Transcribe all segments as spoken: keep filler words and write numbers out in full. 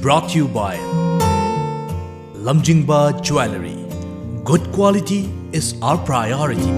Brought to you by Lamjingba Jewellery. Good quality is our priority.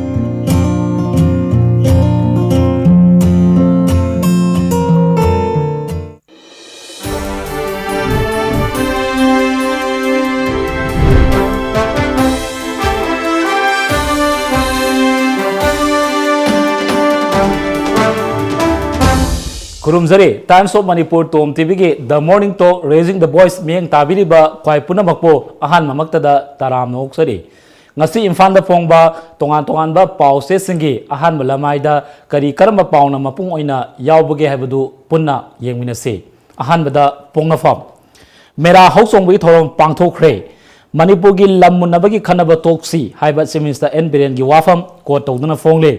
ꯈꯨꯔꯨꯝꯖꯔꯤ꯫ Times of Manipur Tom ꯇꯤꯚꯤꯒꯤ The Morning Talk, Raising the Voice ꯃꯤꯠꯌꯦꯡ ꯇꯥꯕꯤꯔꯤꯕ ꯈ꯭ꯋꯥꯏ ꯄꯨꯝꯅꯃꯛꯄꯨ ꯑꯍꯥꯟꯕꯃꯛꯇꯗ ꯇꯔꯥꯝꯅ ꯑꯣꯛꯆꯔꯤ꯫ ꯉꯁꯤ ꯏꯝꯐꯥꯜꯗ ꯐꯣꯡꯕ ꯇꯣꯉꯥꯟ ꯇꯣꯉꯥꯟꯕ ꯄꯥꯎ ꯆꯦꯁꯤꯡꯒꯤ ꯑꯍꯥꯟꯕ ꯂꯃꯥꯏꯗ ꯀꯔꯤ ꯀꯔꯝꯕ ꯄꯥꯎꯅ ꯃꯄꯨꯡ ꯑꯣꯏꯅ ꯌꯥꯎꯕꯒꯦ ꯍꯥꯏꯕꯗꯨ ꯄꯨꯟꯅ ꯌꯦꯡꯃꯤꯟꯅꯁꯤ꯫ ꯑꯍꯥꯟꯕꯗ ꯄꯣꯛꯅꯐꯝ꯫ ꯃꯦꯔꯥ ꯍꯧꯆꯣꯡꯕꯒꯤ ꯊꯧꯔꯝ ꯄꯥꯡꯊꯣꯛꯈ꯭ꯔꯦ꯫ ꯃꯅꯤꯄꯨꯔꯒꯤ ꯂꯝ ꯃꯨꯟꯅꯕꯒꯤ ꯈꯟꯅꯕ ꯇꯣꯛꯁꯤ ꯍꯥꯏꯕ Chief Minister ꯑꯦꯟ ꯕꯤꯔꯦꯟꯒꯤ ꯋꯥꯐꯝ quote ꯇꯧꯗꯨꯅ ꯐꯣꯡꯂꯤ꯫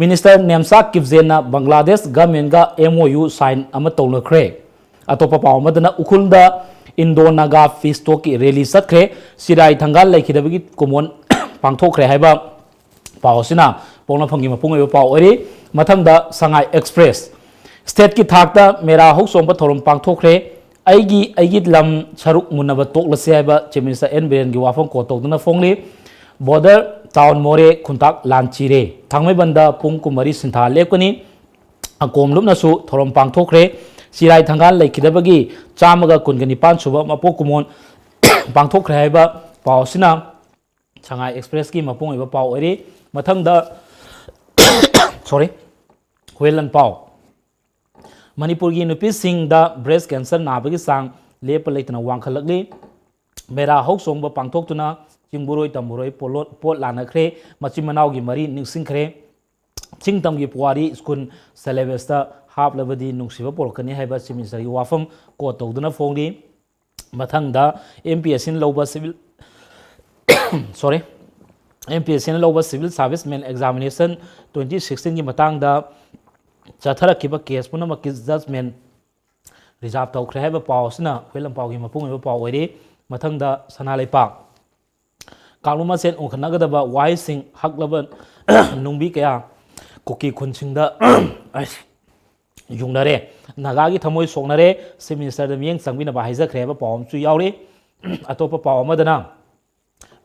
Minister Nemcha ꯀꯤꯞꯖꯦꯟꯅ Bangladesh governmentꯒ M O U sign ꯑꯃ ꯇꯧꯅꯈ꯭ꯔꯦ꯫ ꯑꯇꯣꯞꯄ ꯄꯥꯎ ꯑꯃꯗꯅ ꯎꯈ꯭ꯔꯨꯜꯗ Indo Naga peace talkꯀꯤ rally ꯆꯠꯈ꯭ꯔꯦ꯫ ꯆꯤꯔꯥꯏ ꯊꯪꯒꯥꯜ ꯂꯩꯈꯤꯗꯕꯒꯤ ꯀꯨꯝꯑꯣꯟ ꯄꯥꯡꯊꯣꯛꯈ꯭ꯔꯦ ꯍꯥꯏꯕ ꯄꯥꯎ ꯑꯁꯤꯅ ꯄꯣꯛꯅꯐꯝꯒꯤ ꯃꯄꯨꯡ ꯑꯣꯏꯕ ꯄꯥꯎ ꯑꯣꯏꯔꯤ꯫ ꯃꯊꯪꯗ Sangai Express꯫ Stateꯀꯤ ꯊꯥꯛꯇ ꯃꯦꯔꯥ ꯍꯧꯆꯣꯡꯕ ꯊꯧꯔꯝ ꯄꯥꯡꯊꯣꯛꯈ꯭ꯔꯦ꯫ ꯑꯩꯒꯤ ꯑꯩꯒꯤ ꯂꯝ ꯁꯔꯨꯛ ꯃꯨꯟꯅꯕ ꯇꯣꯛꯂꯁꯤ ꯍꯥꯏꯕ Chief Minister ꯑꯦꯟ ꯕꯤꯔꯦꯟꯒꯤ ꯋꯥꯐꯝ quote ꯇꯧꯗꯨꯅ ꯐꯣꯡꯂꯤ꯫ Border town ꯃꯣꯔꯦ ꯈꯨꯟꯇꯥꯛ ꯂꯥꯟꯆꯤꯔꯦ꯫ ꯊꯥꯡꯃꯩꯕꯟꯗ ꯄꯨꯡ ꯀꯨꯟꯃꯔꯤ ꯁꯤꯟꯊꯥ ꯂꯦꯞꯀꯅꯤ꯫ ꯑꯀꯣꯝꯂꯨꯞꯅꯁꯨ ꯊꯧꯔꯝ ꯄꯥꯡꯊꯣꯛꯈ꯭ꯔꯦ꯫ ꯆꯤꯔꯥꯏ ꯊꯪꯒꯥꯜ ꯂꯩꯈꯤꯗꯕꯒꯤ ꯆꯥꯝꯃꯒ ꯀꯨꯟꯒ ꯅꯤꯄꯥꯟ ꯁꯨꯕ ꯃꯄꯣꯛ ꯀꯨꯝꯑꯣꯟ ꯄꯥꯡꯊꯣꯛꯈ꯭ꯔꯦ ꯍꯥꯏꯕ ꯄꯥꯎ ꯑꯁꯤꯅ Sangai Expressꯀꯤ ꯃꯄꯨꯡ ꯑꯣꯏꯕ ꯄꯥꯎ ꯑꯣꯏꯔꯤ꯫ ꯃꯊꯪꯗ, sorry, ꯍꯨꯌꯦꯟꯂꯟꯄꯥꯎ꯫ ꯃꯅꯤꯄꯨꯔꯒꯤ ꯅꯨꯄꯤꯁꯤꯡꯗ breast cancer ꯅꯥꯕꯒꯤ ꯆꯥꯡ ꯂꯦꯞꯄ ꯂꯩꯇꯅ ꯋꯥꯡꯈꯠꯂꯛꯂꯤ꯫ ꯃꯦꯔꯥ ꯍꯧꯆꯣꯡꯕ ꯄꯥꯡꯊꯣꯛꯇꯨꯅ ꯆꯤꯡꯕꯨꯔꯣꯏ ꯇꯝꯕꯨꯔꯣꯏ ꯄꯣꯠꯂꯣꯠ-, ꯄꯣꯠ ꯂꯥꯟꯅꯈ꯭ꯔꯦ꯫ ꯃꯆꯤꯟ ꯃꯅꯥꯎꯒꯤ ꯃꯔꯤ ꯅꯤꯡꯁꯤꯡꯈ꯭ꯔꯦ꯫ ꯆꯤꯡ ꯇꯝꯒꯤ ꯄꯨꯋꯥꯔꯤ ꯁ꯭ꯀꯨꯜ syllabusꯇ ꯍꯥꯞꯂꯕꯗꯤ ꯅꯨꯡꯁꯤꯕ ꯄꯣꯔꯛꯀꯅꯤ ꯍꯥꯏꯕ Chief Ministerꯒꯤ ꯋꯥꯐꯝ quote ꯇꯧꯗꯨꯅ ꯐꯣꯡꯂꯤ꯫ ꯃꯊꯪꯗ M P S Cꯅ ꯂꯧꯕ civil, sorry, M P S Cꯅ ꯂꯧꯕ Civil Service Men Examination twenty sixteenꯒꯤ ꯃꯇꯥꯡꯗ ꯆꯠꯊꯔꯛꯈꯤꯕ case ꯄꯨꯝꯅꯃꯛꯀꯤ judgment reserve ꯇꯧꯈ꯭ꯔꯦ ꯍꯥꯏꯕ ꯄꯥꯎ ꯑꯁꯤꯅ ꯍꯨꯏꯂꯝꯄꯥꯎꯒꯤ ꯃꯄꯨꯡ ꯑꯣꯏꯕ ꯄꯥꯎ ꯑꯣꯏꯔꯤ꯫ ꯃꯊꯪꯗ ꯁꯅꯥ ꯂꯩꯄꯥꯛ꯫ ꯀꯥꯡꯂꯨꯞ ꯃꯁꯦꯟ ꯎꯪꯈꯠꯅꯒꯗꯕ ꯋꯥꯍꯩꯁꯤꯡ ꯍꯛꯂꯕ ꯅꯨꯡꯕꯤ ꯀꯌꯥ ꯀꯨꯀꯤ ꯈꯨꯟꯁꯤꯡꯗ, ꯑꯩꯁ, ꯌꯨꯡꯅꯔꯦ꯫ ꯅꯥꯒꯥꯒꯤ ꯊꯃꯣꯏ ꯁꯣꯛꯅꯔꯦ, Chief Minister ꯗ ꯃꯤꯠꯌꯦꯡ ꯆꯪꯕꯤꯅꯕ ꯍꯥꯏꯖꯈ꯭ꯔꯦ ꯍꯥꯏꯕ ꯄꯥꯎ ꯑꯃꯁꯨ ꯌꯥꯎꯔꯤ꯫ ꯑꯇꯣꯞꯄ ꯄꯥꯎ ꯑꯃꯗꯅ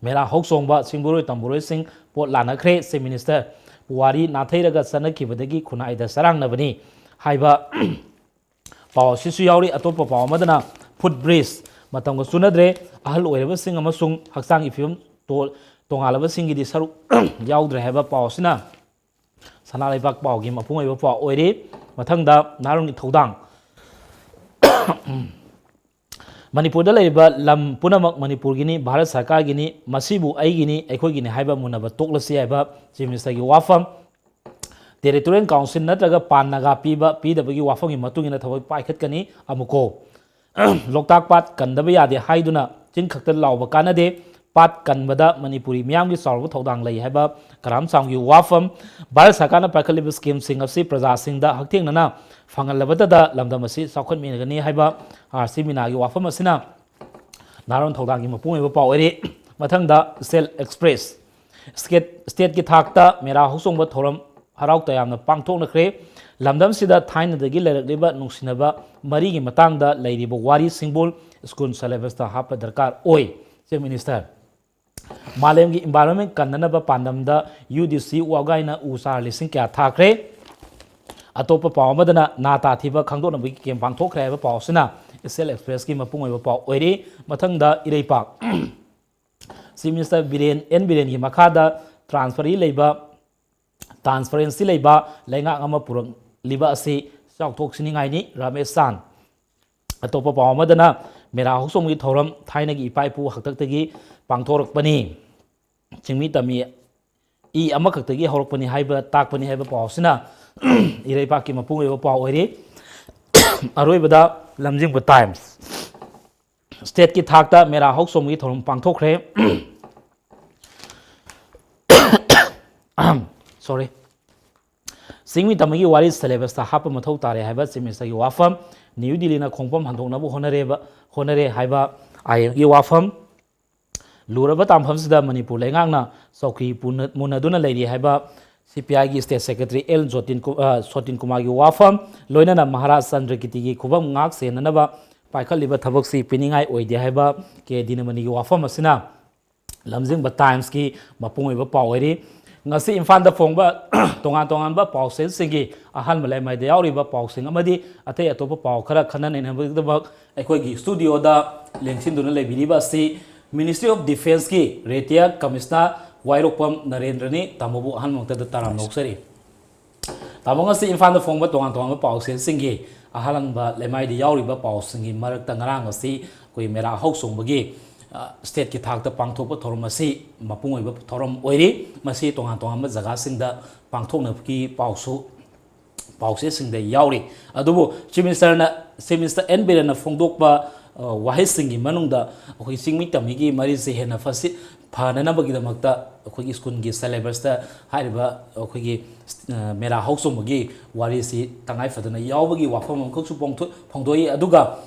ꯃꯦꯔꯥ ꯍꯧꯆꯣꯡꯕ ꯁꯤꯡꯕꯨꯔꯣꯏ ꯇꯝꯕꯨꯔꯣꯏꯁꯤꯡ ꯄꯣꯠ ꯂꯥꯟꯅꯈ꯭ꯔꯦ, Chief Minister꯫ ꯄꯨꯋꯥꯔꯤ ꯅꯥꯊꯩꯔꯒ ꯆꯠꯅꯈꯤꯕꯗꯒꯤ ꯈꯨꯟꯅꯥꯏꯗ ꯆꯔꯥꯡꯅꯕꯅꯤ ꯍꯥꯏꯕ ꯄꯥꯎ ꯑꯁꯤꯁꯨ ꯌꯥꯎꯔꯤ꯫ ꯑꯇꯣꯞꯄ ꯄꯥꯎ ꯑꯃꯗꯅ foot bridge ꯃꯇꯝꯒ ꯆꯨꯅꯗ꯭ꯔꯦ, ꯑꯍꯜ ꯑꯣꯏꯔꯕꯁꯤꯡ ꯑꯃꯁꯨꯡ ꯍꯛꯆꯥꯡꯒꯤ ꯐꯤꯕꯝ ꯇꯣ-, ꯇꯣꯉꯥꯜꯂꯕꯁꯤꯡꯒꯤꯗꯤ ꯁꯔꯨꯛ ꯌꯥꯎꯗ꯭ꯔꯦ ꯍꯥꯏꯕ ꯄꯥꯎ ꯑꯁꯤꯅ ꯁꯅꯥ ꯂꯩꯕꯥꯛ ꯄꯥꯎꯒꯤ ꯃꯄꯨꯡ ꯑꯣꯏꯕ ꯄꯥꯎ ꯑꯣꯏꯔꯤ꯫ ꯃꯊꯪꯗ ꯅꯍꯥꯔꯣꯜꯒꯤ ꯊꯧꯗꯥꯡ꯫ ꯃꯅꯤꯄꯨꯔꯗ ꯂꯩꯔꯤꯕ ꯂꯝ ꯄꯨꯝꯅꯃꯛ ꯃꯅꯤꯄꯨꯔꯒꯤꯅꯤ, ꯚꯥꯔꯠ ꯁꯔꯀꯥꯔꯒꯤꯅꯤ, ꯃꯁꯤꯕꯨ ꯑꯩꯒꯤꯅꯤ, ꯑꯩꯈꯣꯏꯒꯤꯅꯤ ꯍꯥꯏꯕ ꯃꯨꯟꯅꯕ ꯇꯣꯛꯂꯁꯤ ꯍꯥꯏꯕ Chief Minister ꯒꯤ ꯋꯥꯐꯝ꯫ Territorial Council ꯅꯠꯇ꯭ꯔꯒ ꯄꯥꯟ ꯅꯥꯒꯥ ꯄꯤꯕ ꯄꯤꯗꯕꯒꯤ ꯋꯥꯐꯝꯒꯤ ꯃꯇꯨꯡ ꯏꯟꯅ ꯊꯕꯛ ꯄꯥꯏꯈꯠꯀꯅꯤ꯫ ꯑꯃꯨꯛꯀꯣ, ꯂꯣꯛꯇꯥꯛ ꯄꯥꯠ ꯀꯟꯗꯕ ꯌꯥꯗꯦ ꯍꯥꯏꯗꯨꯅ ꯆꯤꯟ ꯈꯛꯇ ꯂꯥꯎꯕ ꯀꯥꯟꯅꯗꯦ꯫ ꯄꯥꯠ ꯀꯟꯕꯗ ꯃꯅꯤꯄꯨꯔꯤ ꯃꯤꯌꯥꯝꯒꯤ ꯆꯥꯎꯔꯕ ꯊꯧꯗꯥꯡ ꯂꯩ ꯍꯥꯏꯕ ꯀꯔꯥꯝ ꯁꯥꯝꯒꯤ ꯋꯥꯐꯝ꯫ ꯚꯥꯔꯠ ꯁꯔꯀꯥꯔꯅ ꯄꯥꯏꯈꯠꯂꯤꯕ scheme ꯁꯤꯡ ꯑꯁꯤ ꯄ꯭ꯔꯖꯥꯁꯤꯡꯗ ꯍꯛꯊꯦꯡꯅꯅ ꯐꯪꯍꯜꯂꯕꯇꯗ ꯂꯝꯗꯝ ꯑꯁꯤ ꯆꯥꯎꯈꯠꯃꯤꯟꯅꯒꯅꯤ ꯍꯥꯏꯕ ꯑꯥꯔ ꯁꯤ ꯃꯤꯅꯥꯒꯤ ꯋꯥꯐꯝ ꯑꯁꯤꯅ ꯅꯍꯥꯔꯣꯜ ꯊꯧꯗꯥꯡꯒꯤ ꯃꯄꯨꯡ ꯑꯣꯏꯕ ꯄꯥꯎ ꯑꯣꯏꯔꯤ꯫ ꯃꯊꯪꯗ State Express꯫ State, state ꯀꯤ ꯊꯥꯛꯇ ꯃꯦꯔꯥ ꯍꯧꯆꯣꯡꯕ ꯊꯧꯔꯝ ꯍꯔꯥꯎ ꯇꯌꯥꯝꯅ ꯄꯥꯡꯊꯣꯛꯅꯈ꯭ꯔꯦ꯫ ꯂꯝꯗꯝꯁꯤꯗ ꯊꯥꯏꯅꯗꯒꯤ ꯂꯩꯔꯛꯂꯤꯕ ꯅꯨꯡꯁꯤꯅꯕ ꯃꯔꯤꯒꯤ ꯃꯇꯥꯡꯗ ꯂꯩꯔꯤꯕ ꯋꯥꯔꯤ ꯁꯤꯡꯕꯨꯜ school syllabus ꯇ ꯍꯥꯞꯄ ꯗꯔꯀꯥꯔ ꯑꯣꯏ, Chief Minister꯫ ꯃꯥꯂꯦꯝꯒꯤ environment ꯀꯟꯅꯅꯕ ꯄꯥꯟꯗꯝꯗ ꯌꯨ ꯗꯤ ꯁꯤ ꯋꯥꯒꯥꯏꯅ ꯎ ꯆꯥꯔ ꯂꯤꯁꯤꯡ ꯀꯌꯥ ꯊꯥꯈ꯭ꯔꯦ꯫ ꯑꯇꯣꯞꯄ ꯄꯥꯎ ꯑꯃꯗꯅ ꯅꯥ ꯇꯥꯊꯤꯕ ꯈꯪꯗꯣꯛꯅꯕꯒꯤ camp ꯄꯥꯡꯊꯣꯛꯈ꯭ꯔꯦ ꯍꯥꯏꯕ ꯄꯥꯎ ꯑꯁꯤꯅ State Express ꯀꯤ ꯃꯄꯨꯡ ꯑꯣꯏꯕ ꯄꯥꯎ ꯑꯣꯏꯔꯤ꯫ ꯃꯊꯪꯗ ꯏꯔꯩꯄꯥꯛ꯫ Chief Minister ꯕꯤꯔꯦꯟ, ꯑꯦꯟ ꯕꯤꯔꯦꯟꯒꯤ ꯃꯈꯥꯗ transparency ꯂꯩꯕ, transparency ꯂꯩꯕ ꯂꯩꯉꯥꯛ ꯑꯃ ꯄꯨꯔꯛꯂꯤꯕ ꯑꯁꯤ ꯆꯥꯎꯊꯣꯛꯆꯅꯤꯡꯉꯥꯏꯅꯤ, ꯔꯥꯃꯦꯁ ꯆꯥꯟ꯫ ꯑꯇꯣꯞꯄ ꯄꯥꯎ ꯑꯃꯗꯅ ꯃꯦꯔꯥ ꯍꯧꯆꯣꯡꯕꯒꯤ ꯊꯧꯔꯝ ꯊꯥꯏꯅꯒꯤ ꯏꯄꯥ ꯏꯄꯨ ꯍꯥꯛꯇꯛꯇꯒꯤ ꯄꯥꯡꯊꯣꯔꯛꯄꯅꯤ, ꯆꯤꯡꯃꯤ ꯇꯝꯃꯤ ꯏ ꯑꯃꯈꯛꯇꯒꯤ ꯍꯧꯔꯛꯄꯅꯤ ꯍꯥꯏꯕ ꯇꯥꯛꯄꯅꯤ ꯍꯥꯏꯕ ꯄꯥꯎ ꯑꯁꯤꯅ ꯏꯔꯩꯄꯥꯛꯀꯤ ꯃꯄꯨꯡ ꯑꯣꯏꯕ ꯄꯥꯎ ꯑꯣꯏꯔꯤ꯫ ꯑꯔꯣꯏꯕꯗ ꯂꯝꯖꯤꯡꯕ Times꯫ State ꯀꯤ ꯊꯥꯛꯇ ꯃꯦꯔꯥ ꯍꯧꯆꯣꯡꯕꯒꯤ ꯊꯧꯔꯝ ꯄꯥꯡꯊꯣꯛꯈ꯭ꯔꯦ꯫ Sorry꯫ ꯆꯤꯡꯃꯤ ꯇꯝꯃꯤꯒꯤ ꯋꯥꯔꯤ syllabus ꯇ ꯍꯥꯞꯄ ꯃꯊꯧ ꯇꯥꯔꯦ ꯍꯥꯏꯕ Chief Minister ꯒꯤ ꯋꯥꯐꯝ꯫ ꯅ꯭ꯌꯨ ꯗꯤꯜꯂꯤꯅ ꯈꯣꯡꯐꯝ ꯍꯟꯗꯣꯛꯅꯕ ꯍꯣꯠꯅꯔꯦꯕ, ꯍꯣꯠꯅꯔꯦ ꯍꯥꯏꯕ ꯑꯥꯏ ꯑꯦꯝ ꯒꯤ ꯋꯥꯐꯝ꯫ ꯂꯨꯔꯕ ꯇꯥꯡꯐꯝꯁꯤꯗ ꯃꯅꯤꯄꯨꯔ ꯂꯩꯉꯥꯛꯅ ꯆꯧꯀ꯭ꯔꯤ ꯄꯨꯅ-, ꯃꯨꯟꯅꯗꯨꯅ ꯂꯩꯔꯤ ꯍꯥꯏꯕ ꯁꯤ ꯄꯤ ꯑꯥꯏꯒꯤ ꯁ꯭ꯇꯦꯠ ꯁꯦꯀ꯭ꯔꯦꯇꯔꯤ ꯑꯦꯜ ꯖꯣꯇꯤꯟ ꯀꯨ-, ꯑ, ꯁꯣꯇꯤꯟ ꯀꯨꯃꯥꯔꯒꯤ ꯋꯥꯐꯝ, ꯂꯣꯏꯅꯅ ꯃꯍꯥꯔꯥꯖ ꯆꯟꯗ꯭ꯔꯀꯤꯔꯇꯤꯒꯤ ꯈꯨꯕꯝ ꯉꯥꯛ ꯁꯦꯟꯅꯅꯕ ꯄꯥꯏꯈꯠꯂꯤꯕ ꯊꯕꯛꯁꯤ ꯄꯤꯅꯤꯡꯉꯥꯏ ꯑꯣꯏꯗꯦ ꯍꯥꯏꯕ ꯀꯦ ꯗꯤꯅꯃꯅꯤꯒꯤ ꯋꯥꯐꯝ ꯑꯁꯤꯅ ꯂꯝꯖꯤꯡꯕ ꯇꯥꯏꯝꯁꯀꯤ ꯃꯄꯨꯡ ꯑꯣꯏꯕ ꯄꯥꯎ ꯑꯣꯏꯔꯤ꯫ ꯉꯁꯤ ꯏꯝꯐꯥꯜꯗ ꯐꯣꯡꯕ ꯇꯣꯉꯥꯟ ꯇꯣꯉꯥꯟꯕ ꯄꯥꯎꯆꯦꯁꯤꯡꯒꯤ ꯑꯍꯥꯟꯕ ꯂꯩꯃꯥꯏꯗ ꯌꯥꯎꯔꯤꯕ ꯄꯥꯎꯁꯤꯡ ꯑꯃꯗꯤ ꯑꯇꯩ ꯑꯇꯣꯞꯄ ꯄꯥꯎ ꯈꯔ ꯈꯟꯅ ꯅꯩꯅꯕꯒꯤꯗꯃꯛ ꯑꯩꯈꯣꯏꯒꯤ ꯁ꯭ꯇꯨꯗꯤꯑꯣꯗ ꯂꯦꯡꯁꯤꯟꯗꯨꯅ ꯂꯩꯕꯤꯔꯤꯕ ꯑꯁꯤ Ministry of Defenceꯀꯤ ꯔꯤꯇꯥꯌꯔ ꯀꯃꯤꯁꯅꯔ ꯋꯥꯏꯔꯣꯛꯄꯝ ꯅꯔꯦꯟꯗ꯭ꯔꯅꯤ꯫ ꯇꯥꯃꯣꯕꯨ ꯑꯍꯥꯟꯕ ꯃꯛꯇꯗ ꯇꯔꯥꯝꯅ ꯑꯣꯛꯆꯔꯤ꯫ ꯇꯥꯃꯣ, ꯉꯁꯤ ꯏꯝꯐꯥꯜꯗ ꯐꯣꯡꯕ ꯇꯣꯉꯥꯟ ꯇꯣꯉꯥꯟꯕ ꯄꯥꯎꯆꯦꯁꯤꯡꯒꯤ ꯑꯍꯥꯟꯕ ꯂꯩꯃꯥꯏꯗ ꯌꯥꯎꯔꯤꯕ ꯄꯥꯎꯁꯤꯡꯒꯤ ꯃꯔꯛꯇ ꯉꯔꯥꯡ ꯑꯁꯤ ꯑꯩꯈꯣꯏ ꯃꯦꯔꯥ ꯍꯧ ꯆꯣꯡꯕꯒꯤ, ꯑ, ꯁ꯭ꯇꯦꯠꯀꯤ ꯊꯥꯛꯇ ꯄꯥꯡꯊꯣꯛꯄ ꯊꯧꯔꯝ ꯑꯁꯤ ꯃꯄꯨꯡ ꯑꯣꯏꯕ ꯊꯧꯔꯝ ꯑꯣꯏꯔꯤ꯫ ꯃꯁꯤ ꯇꯣꯉꯥꯟ ꯇꯣꯉꯥꯟꯕ ꯖꯒꯥꯁꯤꯡꯗ ꯄꯥꯡꯊꯣꯛꯅꯕꯒꯤ ꯄꯥꯎꯁꯨ ꯄꯥꯎꯆꯦꯁꯤꯡꯗ ꯌꯥꯎꯔꯤ꯫ ꯑꯗꯨꯕꯨ ꯆꯤꯐ ꯃꯤꯅꯤꯁꯇꯔꯅ, ꯆꯤꯐ ꯃꯤꯅꯤꯁꯇꯔ ꯑꯦꯟ ꯕꯤꯔꯦꯟꯅ ꯐꯣꯡꯗꯣꯛꯄ, ꯑ, ꯋꯥꯍꯩꯁꯤꯡꯒꯤ ꯃꯅꯨꯡꯗ ꯑꯩꯈꯣꯏ ꯆꯤꯡꯃꯤ ꯇꯝꯃꯤꯒꯤ ꯃꯔꯤꯁꯦ ꯍꯦꯟꯅ ꯐꯁꯤ-, ꯐꯅꯅꯕꯒꯤꯗꯃꯛꯇ ꯑꯩꯈꯣꯏꯒꯤ ꯁ꯭ꯀꯨꯜꯒꯤ ꯁꯦꯂꯦꯕꯁꯇ ꯍꯥꯏꯔꯤꯕ ꯑꯩꯈꯣꯏꯒꯤ, ꯑ, ꯃꯦꯔꯥ ꯍꯧ ꯆꯣꯡꯕꯒꯤ ꯋꯥꯔꯤꯁꯤ ꯇꯉꯥꯏ ꯐꯗꯅ ꯌꯥꯎꯕꯒꯤ ꯋꯥꯐꯝ ꯑꯃꯈꯛꯁꯨ ꯄꯣꯡꯊꯣꯛ-, ꯐꯣꯡꯗꯣꯛꯏ꯫ ꯑꯗꯨꯒ,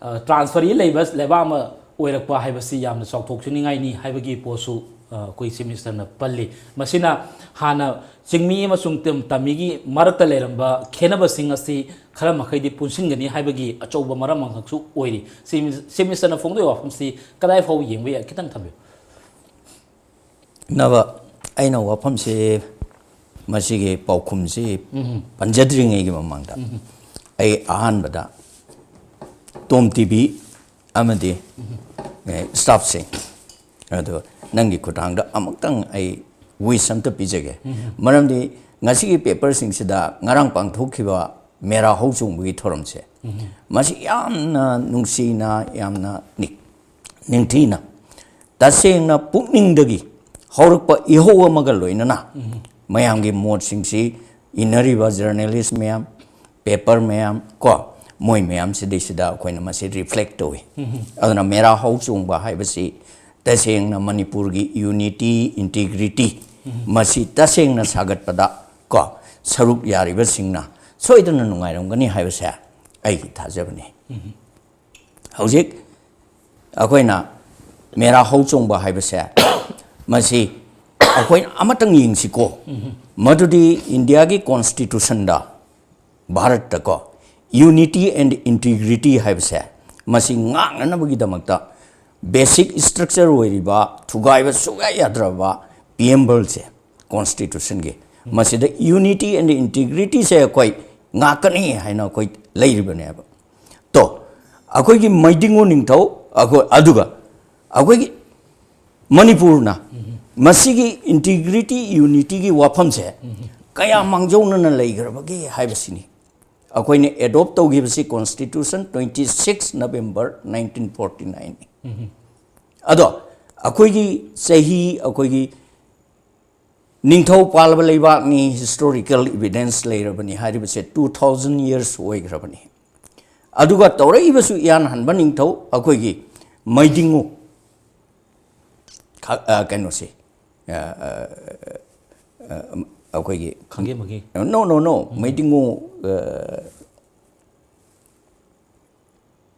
ꯑ, ꯇ꯭ꯔꯥꯟꯁꯐꯔꯤ ꯂꯩꯕ ꯂꯩꯕꯥꯛ ꯑꯃ ꯑꯣꯏꯔꯛꯄ ꯍꯥꯏꯕꯁꯤ ꯌꯥꯝꯅ ꯆꯥꯎꯊꯣꯛꯆꯅꯤꯡꯉꯥꯏꯅꯤ ꯍꯥꯏꯕꯒꯤ ꯄꯣꯠꯁꯨ, ꯑ, ꯑꯩꯈꯣꯏ ꯆꯤꯐ ꯃꯤꯅꯤꯁꯇꯔꯅ ꯄꯜꯂꯤ꯫ ꯃꯁꯤꯅ ꯍꯥꯟꯅ ꯆꯤꯡꯃꯤ ꯑꯃꯁꯨꯡ ꯇꯝ-, ꯇꯝꯃꯤꯒꯤ ꯃꯔꯛꯇ ꯂꯩꯔꯝꯕ ꯈꯦꯠꯅꯕꯁꯤꯡ ꯑꯁꯤ ꯈꯔ ꯃꯈꯩꯗꯤ ꯄꯨꯟꯁꯤꯟꯒꯅꯤ ꯍꯥꯏꯕꯒꯤ ꯑꯆꯧꯕ ꯃꯔꯝ ꯑꯃꯈꯛꯁꯨ ꯑꯣꯏꯔꯤ꯫ ꯆꯤꯐ ꯃꯤꯅꯤꯁ-, ꯆꯤꯐ ꯃꯤꯅꯤꯁꯇꯔꯅ ꯐꯣꯡꯗꯣꯛꯏꯕ ꯋꯥꯐꯝꯁꯤ ꯀꯗꯥꯏ ꯐꯥꯎꯕ ꯌꯦꯡꯕ ꯌꯥꯏ? ꯈꯤꯇꯪ ꯊꯝꯕꯤꯌꯨ꯫ ꯅꯕ, ꯑꯩꯅ ꯋꯥꯐꯝꯁꯤ ꯃꯁꯤꯒꯤ ꯄꯥꯎꯈꯨꯝꯁꯤ ꯎꯝ꯫ ꯄꯟꯖꯗ꯭ꯔꯤꯉꯩꯒꯤ ꯃꯃꯥꯡꯗ ꯎꯝ꯫ ꯑꯩ ꯑꯍꯥꯟꯕꯗ ꯇꯣꯝ ꯇꯤꯚꯤ ꯑꯃꯗꯤ, ꯑꯦ, ꯁ꯭ꯇꯥꯐꯁꯤꯡ, ꯑꯗꯣ ꯅꯪꯒꯤ ꯈꯨꯠꯊꯥꯡꯗ ꯑꯃꯨꯛꯇꯪ ꯑꯩ ꯋꯤꯁ ꯑꯝꯇ ꯄꯤꯖꯒꯦ꯫ ꯎꯝ꯫ ꯃꯔꯝꯗꯤ ꯉꯁꯤꯒꯤ ꯄꯦꯄꯔꯁꯤꯡꯁꯤꯗ ꯉꯔꯥꯡ ꯄꯥꯡꯊꯣꯛꯈꯤꯕ ꯃꯦꯔꯥ ꯍꯧ ꯆꯣꯡꯕꯒꯤ ꯊꯧꯔꯝꯁꯦ, ꯎꯝ꯫ ꯃꯁꯤ ꯌꯥꯝꯅ ꯅꯨꯡꯁꯤꯅ, ꯌꯥꯝꯅ ꯅꯤꯡ-, ꯅꯤꯡꯊꯤꯅ, ꯇꯁꯦꯡꯅ ꯄꯨꯛꯅꯤꯡꯗꯒꯤ ꯍꯧꯔꯛꯄ ꯏꯍꯧ ꯑꯃꯒ ꯂꯣꯏꯅꯅ ꯎꯝ꯫ ꯃꯌꯥꯝꯒꯤ ꯃꯣꯠꯁꯤꯡꯁꯤ ꯏꯟꯅꯔꯤꯕ ꯖꯔꯅꯦꯂꯤꯁ ꯃꯌꯥꯝ, ꯄꯦꯄꯔ ꯃꯌꯥꯝ ꯀꯣ, ꯃꯣꯏ ꯃꯌꯥꯝꯁꯤꯗꯩꯁꯤꯗ ꯑꯩꯈꯣꯏꯅ ꯃꯁꯤ ꯔꯤꯐ꯭ꯂꯦꯛ ꯇꯧꯏ꯫ ꯎꯝ꯫ ꯑꯗꯨꯅ ꯃꯦꯔꯥ ꯍꯧ ꯆꯣꯡꯕ ꯍꯥꯏꯕꯁꯤ ꯇꯁꯦꯡꯅ ꯃꯅꯤꯄꯨꯔꯒꯤ ꯌꯨꯅꯤꯇꯤ, ꯏꯟꯇꯤꯒ꯭ꯔꯤꯇꯤ, ꯎꯝ꯫ ꯃꯁꯤ ꯇꯁꯦꯡꯅ ꯁꯥꯒꯠꯄꯗ ꯀꯣ, ꯁꯔꯨꯛ ꯌꯥꯔꯤꯕꯁꯤꯡꯅ ꯁꯣꯏꯗꯅ ꯅꯨꯡꯉꯥꯏꯔꯝꯒꯅꯤ ꯍꯥꯏꯕꯁꯦ ꯑꯩꯒꯤ ꯊꯥꯖꯕꯅꯤ꯫ ꯎꯝ꯫ ꯍꯧꯖꯤꯛ ꯑꯩꯈꯣꯏꯅ ꯃꯦꯔꯥ ꯍꯧ ꯆꯣꯡꯕ ꯍꯥꯏꯕꯁꯦ, ꯃꯁꯤ ꯑꯩꯈꯣꯏꯅ ꯑꯃꯇꯪ ꯌꯦꯡꯁꯤꯀꯣ꯫ ꯎꯝ꯫ ꯃꯗꯨꯗꯤ ꯏꯟꯗꯤꯌꯥꯒꯤ ꯀꯣꯟꯁꯇꯤꯇ꯭ꯌꯨꯁꯟꯗ ꯚꯥꯔꯠꯇꯀꯣ unity and integrity ꯍꯥꯏꯕꯁꯦ ꯃꯁꯤ ꯉꯥꯛꯅꯅꯕꯒꯤꯗꯃꯛꯇ basic structure ꯑꯣꯏꯔꯤꯕ ꯊꯨꯒꯥꯏꯕ ꯁꯨꯡꯌꯥ ꯌꯥꯗ꯭ꯔꯕ preamble ꯁꯦ ꯀꯣꯟꯁꯇꯤꯇ꯭ꯌꯨꯁꯟꯒꯤ ꯃꯁꯤꯗ unity and integrity ꯁꯦ ꯑꯩꯈꯣꯏ ꯉꯥꯛꯀꯅꯤ ꯍꯥꯏꯅ ꯑꯩꯈꯣꯏ ꯂꯩꯔꯤꯕꯅꯦꯕ꯫ ꯇꯣ ꯑꯩꯈꯣꯏꯒꯤ ꯃꯩꯗꯤꯡꯉꯨ ꯅꯤꯡꯊꯧ ꯑꯩꯈꯣꯏ ꯑꯗꯨꯒ ꯑꯩꯈꯣꯏꯒꯤ ꯃꯅꯤꯄꯨꯔꯅ ꯃꯁꯤꯒꯤ integrity unityꯒꯤ ꯋꯥꯐꯝꯁꯦ ꯀꯌꯥ ꯃꯥꯡꯖꯧꯅꯅ ꯂꯩꯈ꯭ꯔꯕꯒꯦ ꯍꯥꯏꯕꯁꯤꯅꯤ꯫ ꯑꯩꯈꯣꯏꯅ adopt ꯇꯧꯈꯤꯕꯁꯤ constitution twenty six November nineteen forty nine ꯅꯤ꯫ ꯑꯗꯣ ꯑꯩꯈꯣꯏꯒꯤ ꯆꯍꯤ ꯑꯩꯈꯣꯏꯒꯤ ꯅꯤꯡꯊꯧ ꯄꯥꯜꯂꯕ ꯂꯩꯕꯥꯛꯅꯤ, historical evidence ꯂꯩꯔꯕꯅꯤ ꯍꯥꯏꯔꯤꯕꯁꯦ two thousand years ꯑꯣꯏꯈ꯭ꯔꯕꯅꯤ꯫ ꯑꯗꯨꯒ ꯇꯧꯔꯛꯏꯕꯁꯨ ꯏꯍꯥꯟ ꯍꯥꯟꯕ ꯅꯤꯡꯊꯧ ꯑꯩꯈꯣꯏꯒꯤ ꯃꯩꯗꯤꯡꯉꯨ ꯈ- ꯑ, ꯀꯩꯅꯣꯁꯦ ꯑ, ꯑ, ꯑ, ꯑꯩꯈꯣꯏꯒꯤ ꯈꯥꯡꯒꯦꯝꯕꯒꯤ no no no ꯃꯩꯗꯤꯡꯉꯨ ꯑ,